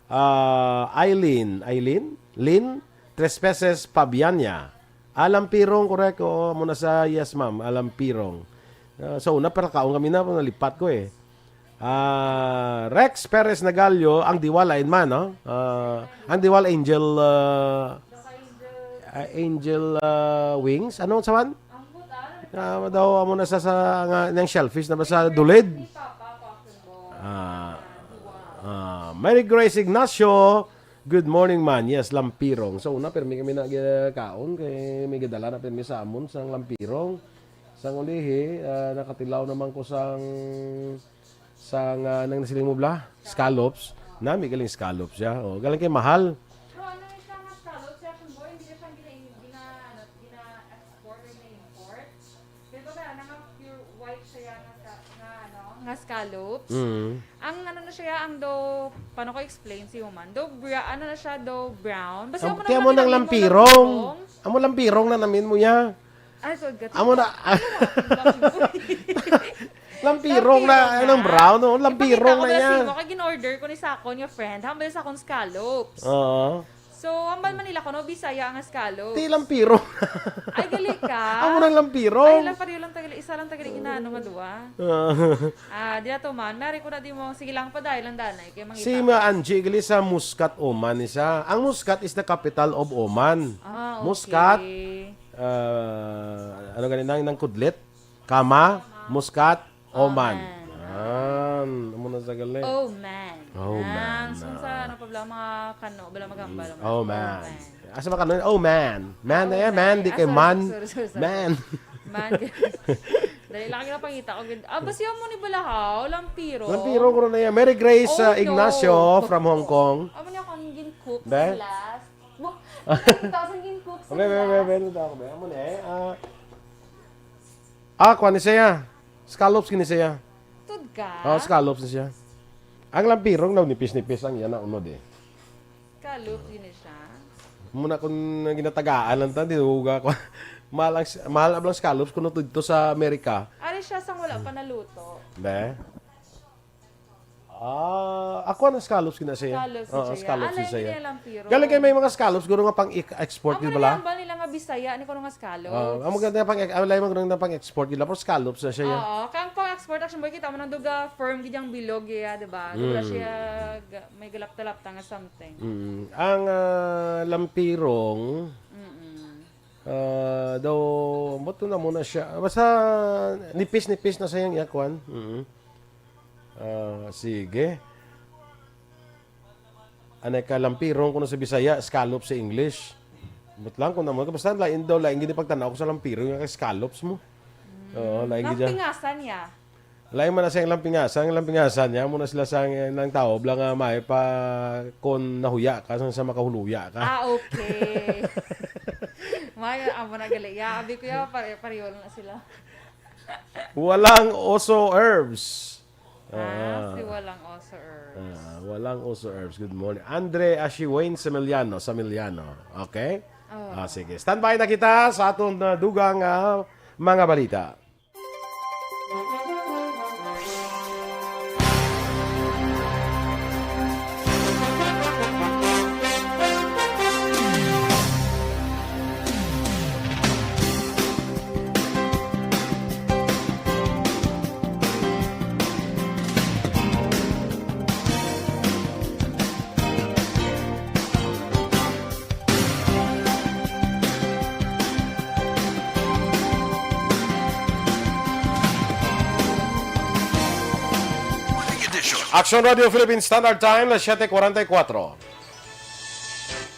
Ah, Eileen, Eileen? Lynn Trespeses Pabiania. Alampirong, correct. Oo, amo na sa, yes, ma'am. Alampirong. Ah, sa una, pero kaon kami na, nalipat ko eh. Ah, Rex Perez Nagalio, ang Diwal, ayun man, no? Ah, ang Diwal, Angel, ah, ah, Angel, ah, Wings. Ano sa man? Ah, daw, amo na sa, sa, nga, ng shellfish na ba sa dulid? Ah, ah, Mary Grace Ignacio, good morning, man. Yes, lampirong. So, una, pirmi kami na gikaon kay may gadala na pirmi sa amon sang lampirong. Sang ulihi, ah, nakatilaw naman ko sang, sang, ah, nang nasiling mo bla? Scallops. Nami galing scallops siya. Oh, galing kay mahal. Pero ano yung siya nga scallops? Siya kung boy, hindi na siya gina-, gina-, ano, gina-export or gina-import. Di ba, kaya na nga pure white siya nga sa, nga, ano, nga scallops? Mm. Ang ano na siya, ang do, paano ko explain si woman? Do, bra-, ano na siya, do brown. Basta Am-, mo na tiyan mo nang ginain mo lampirong. lampirong. Amo lampirong na namin mo ya. Ay, so, gat- Amo na. Lampirong na, Lampirong na. anong brown, oh? Lampirong Ipakita ko na na yan. sa imo, kag in-order ko ni sakon nga friend, hambal sa akong scallops. Oo. So, hambal Manila ko, no, Bisaya nga scallops. Ti lampirong. Ay, gali ka. Amo nang lampirong. Ay, lang, pareho lang tagali, isa lang tagali inaano nga duwa. Ah. Ah, di na to man. Mari ko na di mo. Sige lang, padayon lang danay. Kay mangita Si ko. Ma Angie, gali sa Muscat, Oman, isa. Ang Muscat is the capital of Oman. Ah, okay. Muscat, ah, ano gani nang, nang kudlit? Kama, Muscat, Oman. Oman. Yan. Amo na sa gali. Oh, man. Oh, Yan. man. So, sa Ah. ano pa bala mga kano, bala magambal, Mm. Oh, man. Asa ba kano? Oh, man. Man, Oh, eh, man. man, di Ah, kay sorry, man. sorry, sorry, sorry. Man. Man. Dali lang, kinapangita ko. Gid-, ah, basi mo ni bala, ha? Lampiro. Lampiro ko na yan. Mary Grace, Oh, uh, no. Ignacio from Hong Kong. Amo niya akong gin-cook Be? sa last. Mo, two thousand gin-cook sa Be, be, be, last. be, be, be, be, amo na eh. Ah, ah, kuha ni siya. Scallops gini siya. Tud ka? Oh, scallops ni siya. Ang lampirong na nipis-nipis ang yan na unod eh. Scallops gini siya. Muna kung ginatagaan lang ta, di huga ko. Mahal ang, mahal ang scallops kuno dito sa Amerika. Ari siya sang wala pa naluto. Be? Ah, ako ang scallops gina siya. Scallops Oo, siya. Scallops Ala, siya. Hindi na lang piro. Galing kay may mga scallops guro nga pang-export Amo gid na bala. Lang ba nila nga Bisaya ni kuno nga scallops? Ah, ang maganda pang ang lain maganda pang-export gid, pero scallops na siya. Oo, kang pang-export actually mo kita mo nang duga firm gid ang bilog iya, di ba? Wala Mm. siya ga- may galapta-lapta nga something. Mm. Ang ah, lampirong Mm-mm. Ah, daw, ba't na muna siya? Basta, nipis-nipis na sa iyang yakwan. Mm. Ah, sige. Anay ka, lampirong kuno sa Bisaya, scallops sa English. But lang kung naman, basta lain daw, lain gini pagtanaw ko sa lampirong, yung scallops mo. Oo, lain gid siya. Lampingasan niya. Lain man na siyang lampingasan, ang lampingasan niya, muna sila sa ng tao, bla nga may pa, kung nahuya ka, sa, sa makahuluya ka. Ah, okay. May, amo na gali. Ya, abi ko ya, pare, pareho na sila. Walang oso herbs. Ah, Ah. si Walang Oso Herbs. Ah, walang oso herbs. Good morning. Andre Ashiwayne Samiliano. Samiliano. Okay? Oo. Ah, sige. Standby na kita sa aton uh, dugang uh, mga balita. Action Radio Philippines Standard Time, las siete cuarenta y cuatro.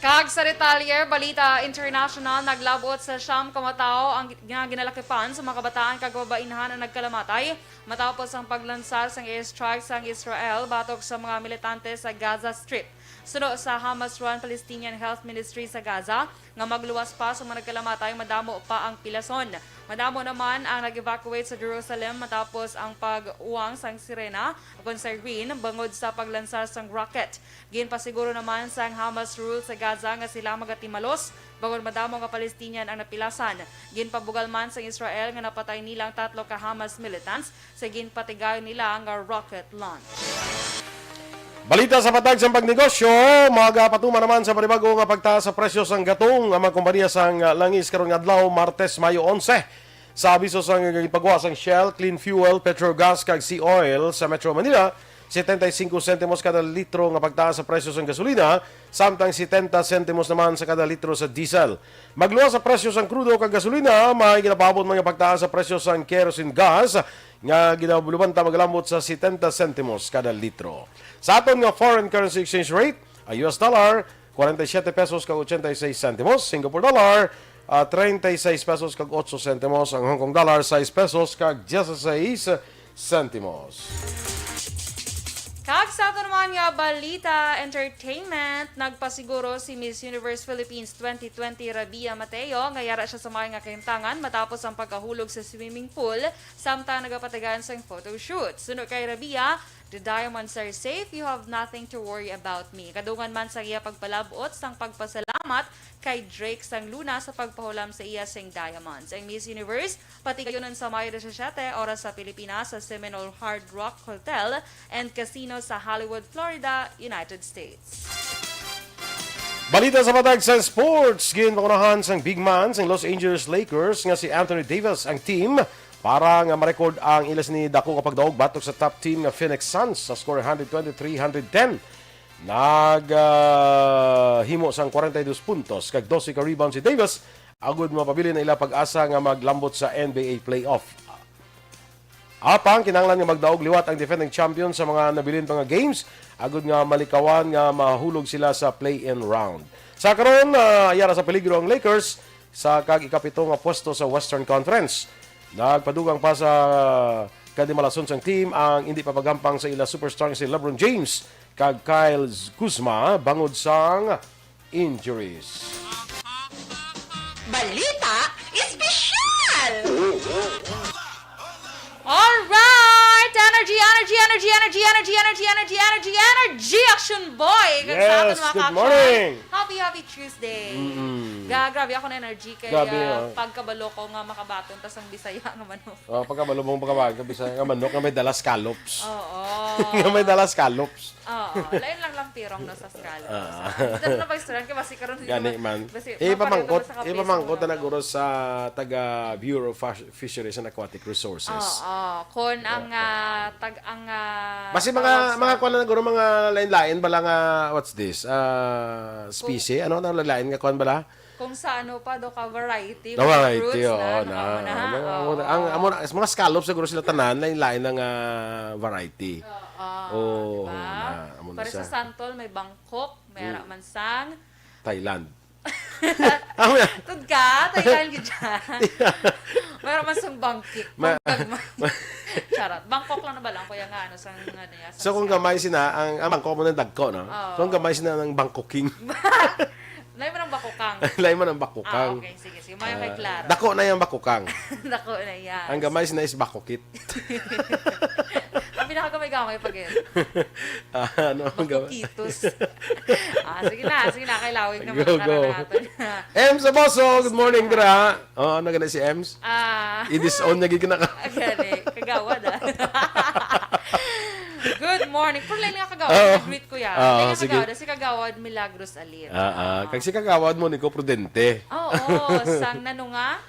Kag sa detalye, balita international, naglabot sa siyam ka mga tawo ang nga ginalakipan sa mga kabataan kag babainhan ang nagkalamatay matapos ang paglansar sang airstrike sang Israel batok sa mga militante sa Gaza Strip. Suno sa Hamas-run Palestinian Health Ministry sa Gaza, nga magluwas pa sa mga nagkalamatay, madamo pa ang pilason. Madamo naman ang nag-evacuate sa Jerusalem matapos ang pag-uwang sang sirena, ukon siren, bangod sa paglansar sang rocket. Ginpasiguro naman sang Hamas rule sa Gaza nga sila magatimalos, bangod madamo nga Palestinian ang napilasan. Ginpabugal man sang Israel nga napatay nila ang tatlo ka Hamas militants sa ginpatigayon nila nga rocket launch. Balita sa patag sang pagnegosyo, magapatuman naman sa panibag-o nga pagtaas sa presyo sang gatong ang mga kompanya sang langis karon nga adlaw, Martes, Mayo onse. Sa abiso sang gipagawa sang Shell, Clean Fuel, Petrogas, kag Sea Oil sa Metro Manila, setenta y cinco sentimos kada litro nga pagtaas sa presyo sang gasolina, samtang setenta sentimos naman sa kada litro sa diesel. Magluwas sa presyo sang krudo kag gasolina, may ginapaabot man nga pagtaas sa presyo sang kerosene gas nga ginalubanta maglambot sa setenta sentimos kada litro. Sa aton nga foreign currency exchange rate, ang U S dollar, kwarenta y siyete pesos kag ochenta y seis sentimos, Singapore dollar, ah, treinta y seis pesos kag otso sentimos, ang Hong Kong dollar, sais pesos kag dieciséis sentimos. Kag sa ato naman nga balita, entertainment, nagpasiguro si Miss Universe Philippines twenty twenty Rabia Mateo nga yara siya sa may nga kahimtangan matapos ang pagkahulog sa swimming pool samtang nagapatigayon sang photoshoot. Suno kay Rabia, "The diamonds are safe, you have nothing to worry about me." Kadungan man sa iya pagpalabot sang pagpasalamat kay Drake sang Luna sa pagpahulam sa iya sing diamonds. Ang Miss Universe, patigayunon sa Mayo disisiete, oras sa Pilipinas, sa Seminole Hard Rock Hotel and Casino sa Hollywood, Florida, United States. Balita sa patag sa sports, ginpangunahan sang big man sang Los Angeles Lakers nga si Anthony Davis ang team para nga ma-record ang ila sini dako nga pagdaog batok sa top team nga Phoenix Suns sa score one twenty-three ten. Nag, ah, himo sang kwarenta y dos puntos kag dose ka rebound si Davis, agud mapabilin ang ila pag-asa nga maglambot sa N B A playoff. Apang kinahanglan nga magdaog liwat ang defending champion sa mga nabilin pa nga games, agud nga malikawan nga mahulog sila sa play-in round. Sa karon, ah, yara sa peligro ang Lakers sa kag ikapito nga pwesto sa Western Conference. Nagpadugang pa sa kadimalason sang team ang hindi pa paghampang sa ila superstar nga si LeBron James kag Kyle Kuzma bangod sang injuries. Balita Espesyal! Alright! Energy, energy, energy, energy, energy, energy, energy, energy, energy, energy, Action Boy! Kag sa aton, yes, mga good ka-action, morning! Happy, happy Tuesday! Mm-mm. Ga-, grabe ako na energy kay, grabe, ah, ah, pagkabalo ko nga makabaton ta sang Bisaya nga manok. Oh, pagkabalo mong pagkabaton ka Bisaya nga manok nga may dala scallops. Oo. Nga may dala scallops. Oo, lain lang lang pirong, no, sa scallops. Ah. Dito na pag-istoryahan kay basi karon hindi gani man. Basi, eh, mapariho ipamangkot, sa kapiso, ipamangkot na no? Naguro sa taga Bureau of Fish-, Fisheries and Aquatic Resources. Oo, kun ang, ah, tag-, ang, ah, basi mga, tawag sa mga kuwan na naguro, mga lain-lain bala nga, what's this? Ah, species? Ano na lain nga kuwan bala? Kung sa ano pa, do ka variety, the mga variety, fruits na, oo, na, na, mga, oo. Ang, amo na, mga scallops siguro sila tanan, lain-lain ang, ah, variety. Oo, oo, diba? Na, amo na. Para sa siya. Santol, may Bangkok, may, hmm, ara man sang Thailand. Amo na. Tud ka, Thailand gid siya. May ara man sang Bangkok. Ma-, Bangkok man. Charot. Bangkok lang na ba lang, kuya, nga, ano, sang, ano niya, so, kung gamay sina, ang, ang Bangkok mo nang dagko, no? Oo. Kung gamay sina ng Bangkoking. Lain man ang bakukang. Lain man ang bakukang. Ah, okay. Sige, sige. Mayo kay, ah, klaro. Dako na yang bakukang. Dako na yan. Ang gamay sina is bakukit. Ang pinakagamay-gamay pa gid. Ah, ano ang gamay? Bakukitos. Ah, sige na, sige na. Kay lawig naman. Go, go. Ang karan naton. Em Saboso, good morning, dira. Oh, ano gani si Ems? Ah. I-disown niya gid na ka. Gani, kagawad, ah. Good morning. Pero lain nga kagawad, oh, nag-greet ko yan. Ah, lain nga sige. Kagawad, si Kagawad Milagros Alit. Ah, ah. Ah. Kag si Kagawad Monico Prudente. Oo, sang nano nga?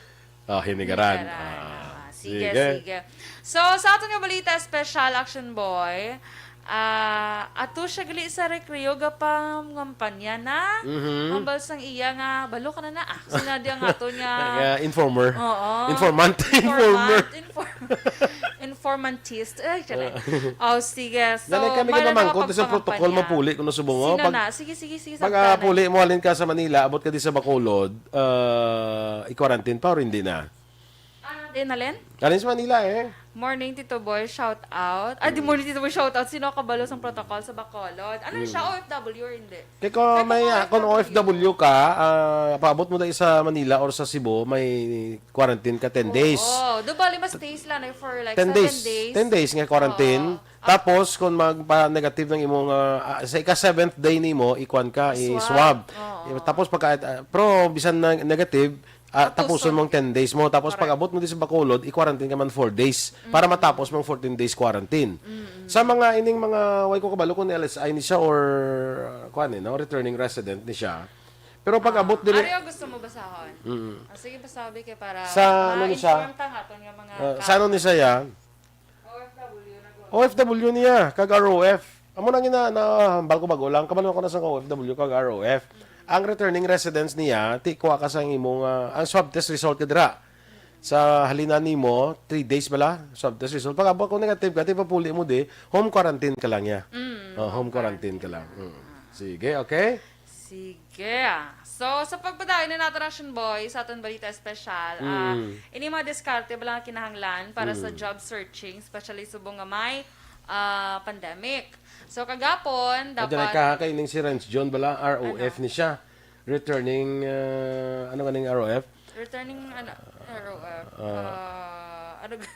Ah, Hinigaran. Hinigaran. Ah, ah, sige, sige, sige. So, sa aton nga balita, special action boy, ah, ato siya gali sa recreo, gapangampanya na. Mhm. Hambal sang iya nga, balo ka na na. Ah, sinabi ang aton nga, nga informer. Oo. Informant. Informer. Inform-, informantist. Ay, charot. Ah. Oh, sige. So, nanay kami mayroon na mamangkot sa pagpangampanya. Protocol, mapuli kung nasubo mo. Sino pag, na? Sige, sige, sige, pag, ah, sabtanan. Puli mo, halin ka sa Manila, abot ka di sa Bacolod, ah, i-quarantine pa or hindi na? Ah, di na, Len? Galing sa Manila, eh. Morning, Tito Boy, shout out. Ah, di, mm, morning, Tito Boy, shout out. Sino kabalo sang protocol sa Bacolod? Ano siya, mm, O F W or hindi? Kaya kung may, ah, kung O F W ka, ah, paabot mo dahil sa Manila or sa Cebu, may quarantine ka ten days. Oo. Do bali, mas stay sila na for, like, seven days. Ten days. Ten days nga quarantine. Oo. Tapos, kung magpa-negative ng imong, ah, ah, sa ika-seventh day nimo, ikuan ka, i-swab. I-swab. Oo. Tapos, pagka, ah, pero bisan na negative, ah, tapuson mo ang ten days mo. Tapos, correct, pag-abot mo di sa Bacolod, i-quarantine ka man four days para, mm, matapos mo ang fourteen days quarantine. Mm, mm. Sa mga ining mga, way ko kabalo kung L S I ni siya or, ah, kuan, eh, no? Returning resident ni siya. Pero pag-abot, ah, diri, ari ang gusto mo basahon? Mm. Ah, sige, basabi kay para sa ano ni siya? Ma-inform ta nga aton nga mga, ah, sa ano ni siya, ya? O F W na ko. O F W niya, kag R O F. Amo na gina-, nahambal ko bago lang. Kabalo ko na sa O F W kag R O F. Ang returning residence niya, ti kuha ka sa imong, ah, ang swab test result ka dira. Sa halinan nimo, three days bala, swab test result. Pag abot ko negative ka, ti papuli mo di, home quarantine ka lang niya. Mm, oh, home quarantine ka lang. Mm. Sige, okay? Sige. So, sa pagpadayon na nato, Russian Boy, sa aton balita espesyal, ah, mm, ini mga diskarte bala nga kinahanglan para sa, mm, job searching, especially subong nga may, ah, pandemic. So, kagapon, dapat ka kay ning si Renz John bala, R O F, ano, ni siya. Returning, ah, ano ganing R O F? Returning, ano, R O F, ah, ah, ano ga-,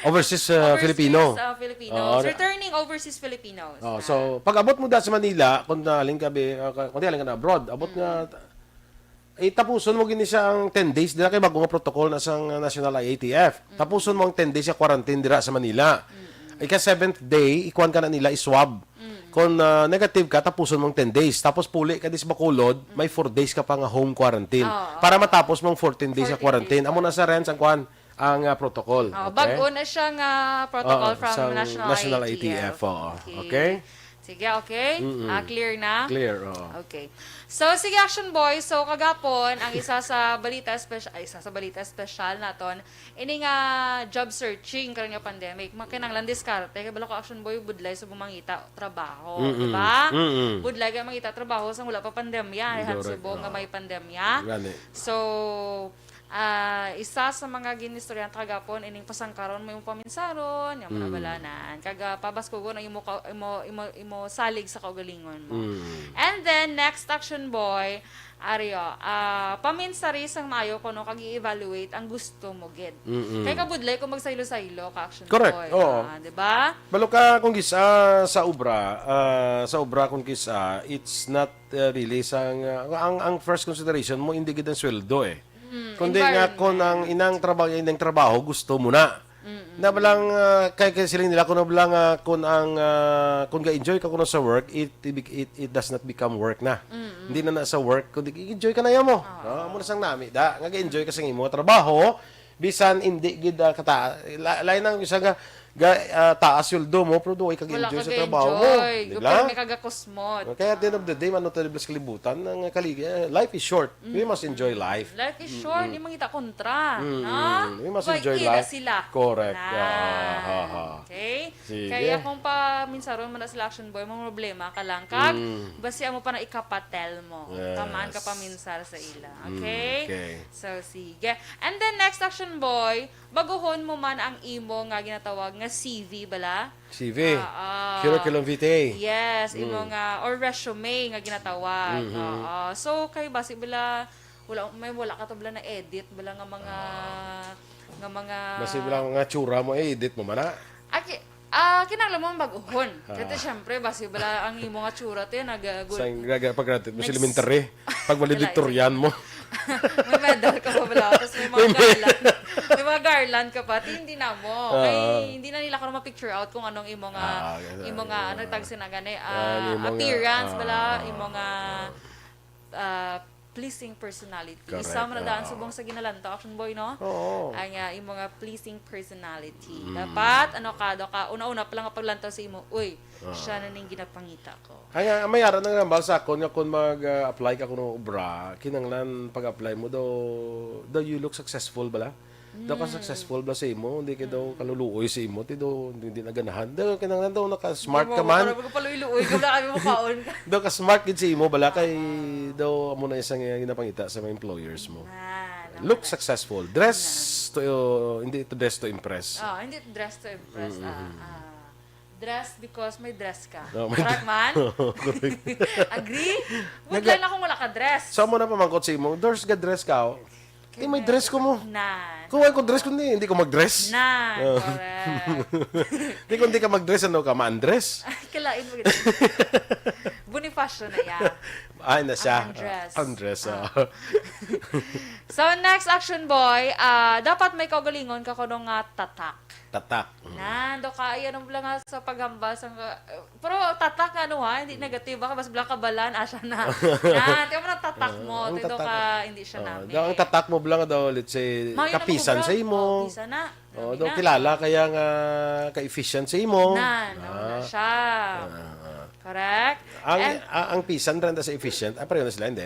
overseas, ah, overseas, Filipino. Ah, Filipinos. Oo, re- Returning overseas Filipinos. Oh, ah, so, pag-abot mo da sa Manila, kung nahalin ka, be, ah, ka-, kung di halin ka na abroad, abot nga, mm, eh, tapuson mo gini siya ang ten days, dira kay bago nga protocol na sang National I A T F. Mm. Tapuson mo ang ten days sa quarantine dira sa Manila. Mm. Ika-seventh day, ikuan ka na nila, iswab. Mm. Kung, ah, negative ka, tapuson mo ang ten days. Tapos puli ka dis Bacolod, mm, may four days ka pa nga home quarantine. Oo, para, oo, matapos mo ang fourteen days sa fourteen days quarantine. Amo na sa Renz ang kuan, ang, ah, protocol. Oh, okay? Bag-o na siya nga protocol, oo, from sang National National I A T F. I A T F, oo. Okay. Okay? Sige, okay? Mm-mm. Ah, clear na? Clear, oo. Okay. So, sige, Action Boy. So, kagapon, ang isa sa balita espesyal, ay, isa sa balita espesyal naton, ini nga job searching karon nga pandemic, makinahanglan diskarte. Kay bala ko, Action Boy, budlay sa mangita trabaho, mm-mm, di ba? Mm-mm. Budlay ka mangita trabaho sang wala pa pandemya, eh, han Correct. Subo nga, oo, may pandemya. Gani. So, Ah, isa sa mga ginistoryahan ta kagapon ining pasangkaron mo imong paminsaron, nga Mm. manabalanan. Kag, ah, pabaskugon ang imo ka-, imo, imo, imo salig sa kaugalingon mo. Mm. And then, next, Action Boy, ari, oh, ah, paminsari sang maayo kuno kag i-evaluate ang gusto mo gid. Mm-mm. Kay kabudlay kung magsaylo-saylo ka, Action Correct. Boy, Oo. Ah, di ba? Balo ka kung kisa sa obra, ah, sa obra kung kisa, it's not, uh, really sang, uh, ang, ang first consideration mo, hindi gid ang sweldo eh. Mm, Kundi nga environment. Kung ang inang trabaho, inang trabaho, gusto mo na. Mm-mm. Na balang, uh, kay, kay siling nila, kung balang, uh, kung ang, uh, kung ga-enjoy ka kuno sa work, it, it, it does not become work na. Mm-mm. Hindi na na sa work, kundi enjoy ka na yan mo. Oo. No? Amo na sang nami, da, nga ga-enjoy ka sa imo nga trabaho, bisan hindi gid, ah, kata-, la-, lain ang isa nga, ga-, ah, taas sweldo mo, pero duway kag Wala enjoy ka sa trabaho mo, ga-enjoy. Di Ga-, ba? Pirmi ka gakusmot. Okay, at the end of the day, man, sa kalibutan, ang kaligi-, eh, life is short. We Mm. must enjoy life. Life is short, Mm-mm. di mangita kontra, Mm-mm. no? We must Wag enjoy ina life. Sila. Correct. Na. Ah, ha, ha. Okay? Sige. Kaya kung paminsaron mo na sila, Action Boy, mga problema ka lang. Kag, Mm. basi amo pa na ikapatel mo. Yes. Tamaan ka paminsar sa ila. Mm, Okay? okay. So, sige. And then, next, Action Boy, baguhon mo man ang imo nga ginatawag nga C V bala? C V. Ah, ah. Curriculum vitae. Yes, imo Mm. nga, or resume nga ginatawag. Mhm. Oo. So, kay basi bala, wala, may wala ka to bala na-edit bala nga mga, Ah. nga mga Basi bala nga tsura mo, eh, edit mo man na. Aki-, ah, kinahanglan mo baguhon. Ah. Kaya syempre, basi bala ang imo nga tsura to, nag-, Sa, nag-, pag-graduate mo sa Next. elementary, pag valedictorian mo. May medal ka pa bala, tapos may mga May medal. Garland. May mga garland ka pa. Ti, hindi na mo. Ah. Kay, hindi na nila ka ma-picture out kung anong imo nga, Ah, ganun. Imo nga, ano, tag sina gani, Ah, ah, yung mga, appearance bala, ah, imo nga, ah, pleasing personality. Correct. Isa man na daan Ah. subong sa ginalantaw, Action Boy, no? Oo. Ang, ah, imo nga pleasing personality. Mm. Dapat, ano ka, do ka, una-una pa lang ang paglantaw sa imo, uy, Ah. siya na ning ginapangita ko. Ay, nga, may ara nang nambal sa akon nga kung mag, ah, apply ka kuno obra, kinahanglan pag-apply mo daw, daw you look successful bala? Daw ka Mm. successful bala sa imo, hindi ka daw Mm. kaluluoy sa imo, ti daw hindi na ganahan. Daw kinahanglan daw naka-smart Hindi ka mo, man. Parang magpaluoy-luoy ka, wala kami mukhaon ka. Daw ka-smart gid sa imo bala kay Ah. daw amo na isang, ah, ginapangita sa mga employers mo. Ah, Look naman. Successful. Dress Na. To, uh, hindi to dress to impress. Ah, hindi to dress to impress. Mm-hmm. Ah, ah. Dress because may dress ka. No, may Correct dre-, man? Correct. Agree? Good Nag- lang na kung wala ka dress. Sa mo na pamangkot sa imo, "Dors, ga-dress ka, oh." Di may Correct. Dress ko mo. Na. Kung wala ko dress, kundi hindi ko mag-dress. Na, Oh. Correct. Di, kung di ka mag-dress, ano ka, ma-undress? Kalain mo gid. Bonifacio na ya. Ay, na siya. Ang undress. Undress, Ah. oh. So, next, Action Boy, ah, dapat may kaugalingon ka kuno nga tatak. Tatak. Mm. Nando ka, ay, ano lang nga sa paghambal sa nga, eh, pero tatak nga, ano, ha, hindi Mm. negative, baka mas bla kabalan, asya na. Yan, tiyan mo ng tatak Ah, mo, ang tindo tatak, ka, hindi siya ah, namin. Daw ang tatak mo bla nga daw, let's say, Mayo na kapisan mag-obra. Sa imo. Oh, pisan na. Oh, Namin daw na. Kilala kaya nga ka-efficient sa imo. Na, no, na Ah. siya. Ah, ah. Correct? Ang, And ang, ang pisan rin sa efficient, ah, pareho na sila, hindi?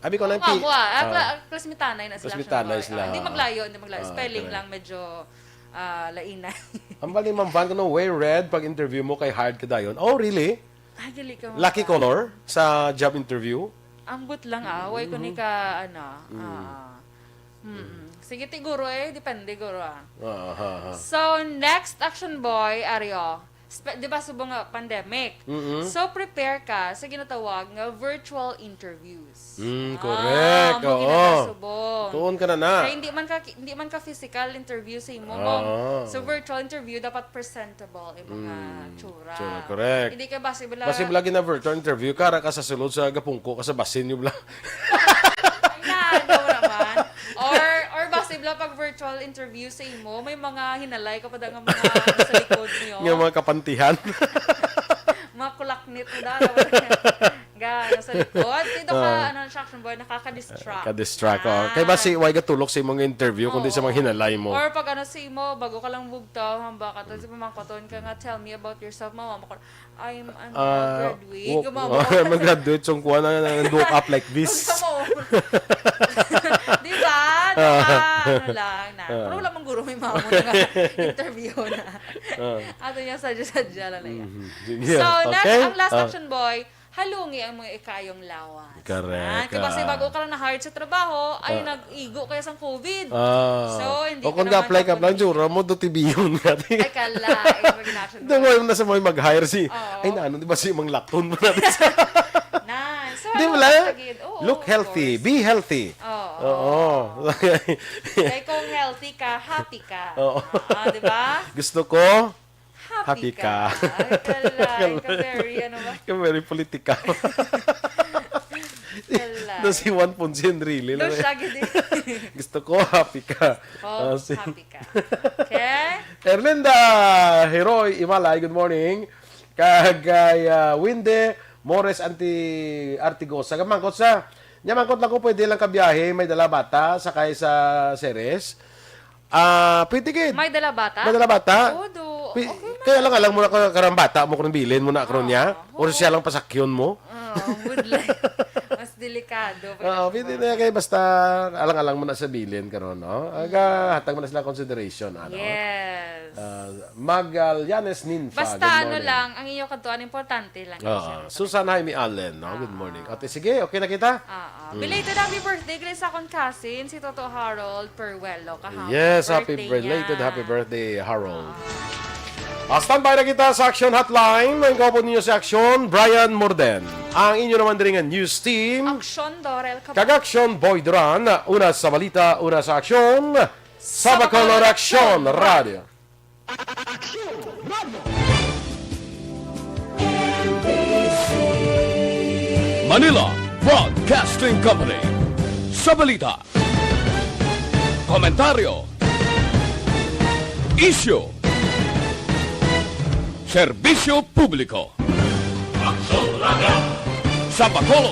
Abi ko Oo lang nga, pi-, buwa. Ah, ah. Kla-, classmate-anay na sila, Classmate-anay actually. Sila, Ah, hindi ah. Maglayo, hindi maglayo. Ah, Spelling correct. Lang medyo, ah, lainay. Ang bali, Ma'am Van, kuno, wear red pag interview mo kay hired ka dayon. Oh, really? Ay, dili ka Lucky maka- color sa job interview? Ambot lang, ah. Way ko ni Mm-hmm. ka, ano, Mm. ah, mm-mm. Sige, ti, guro, eh. Depende, guro, ah. Ah, ha, ha. So, next, Action Boy, Ario. Spe-, di ba, subong nga pandemic? Mm-mm. So, prepare ka sa ginatawag nga virtual interviews. Mm, Ah, correct. Amo Oo. Ginatawag subong. Tuon ka na na. Kaya hindi man ka, hindi man ka physical interview sa imo, Ah. Ma'am. So, virtual interview, dapat presentable yung mga Mm. Tsura. Tsura, correct. Hindi ka basi bala Basi bala gina-virtual interview, kara ka sa sulod sa gapungko ka sa basin yung bala. Ay, na, ano naman. Or, or basi bala pag virtual interview sa imo, may mga hinalay ka pa da nga mga sa likod niyo. Nga mga kapantihan. Mga kulaknit mo da, ano ba? Ga, ano sa likod. Dito ka, Ah. Ano, Action Boy, nakaka-distract. Ka-distract, oh. Ah. Kay basi, way gatulok sa imong interview, kundi sa mga Oo. Hinalay mo. Or pag ano sa imo, bago ka lang bugtaw, hamba ka, tapos pamangkoton ka nga, "Tell me about yourself, mama." Mako-, "I'm, I'm a Ah, graduate." wo-, Gumamo. I'm a graduate, so kuha na, na, na, do up like this. Gumamo. Di ba? Naka, Ah. Ano lang na. Ah. Pero wala man guro may mamo na nga interview na. Ah. Ato niya, sadya-sadya lang na yan. Mhm. Sige. So, next, Okay. Ang last Ah. Action Boy, Halungi ang mga ikayong lawas. Correct. Ah, kay basi, ah, bago ka lang na-hire sa trabaho, ay, ah, nag-igo kayo sang covid. Ah. So, hindi o ka kung naman ga-apply ka lang, kapag-, tsura mo, do tibiyon nga. Ay, kala, eh, mag-inaction. Di mo na sa mga mag-hire si, oo, ay, na, ano, di ba si Mang Lakton mo natin sa na, so, di ano ba lang? Lagi, oo, look healthy, of course, be healthy. Oo. Oo. Kay kung healthy ka, happy ka. Oo. Ah, di ba? Gusto ko, happy ka. Happy ka. Ay, kala, ka very, ano ba? Ka very political. Kala. Na si Juan Ponce Enrile lang. Doon siya, gid eh. Gusto ko, happy ka. Oh, ah, si happy ka. Okay? Erlinda Heroy Imalay, good morning. Kag kay, ah, Winde Mores Anti-, Artigosa. Kamangkot sa, nya mangkot lang ko, pwede lang kabiyahe, may dala bata, sakay sa Ceres. Ah, pwede gid. May dala bata? May dala bata? Oo, do. Pi-, okay na. Kaya lang, alam mo na ka-, karang bata mo kung bilin mo na karon niya? Oo. Or siya lang pasakyon mo? Oo, would like. Mas delikado. Oo, pwede na kay basta alang-alang mo na sa bilin karon, no? Aga, hatag mo na sila consideration, ano? Yes. Ah, Magallanes Ninfa, basta good ano morning lang, ang iyo kadtuan, importante lang. Oo. Siya. Susan Jaime Allen, no? Good morning. Ah. Ate, sige, okay na kita? Oo. Mm. Belated happy birthday gali sa akon cousin, si Toto Harold Peruelo, kahapon. Yes, happy birthday belated niya. Happy birthday, Harold. Oo. Ah, standby na kita sa Action Hotline. Ang kaupod ninyo si Action, Brian Morden. Ang inyo naman diri nga news team. Action, Dorel Cabal. Kag Action, Boy Duran. Una sa balita, una sa aksyon. Sa Bacolod, Action Radio. Manila Broadcasting Company. Sa balita, komentaryo, isyu, serbisyo publiko. Sa Bacolod,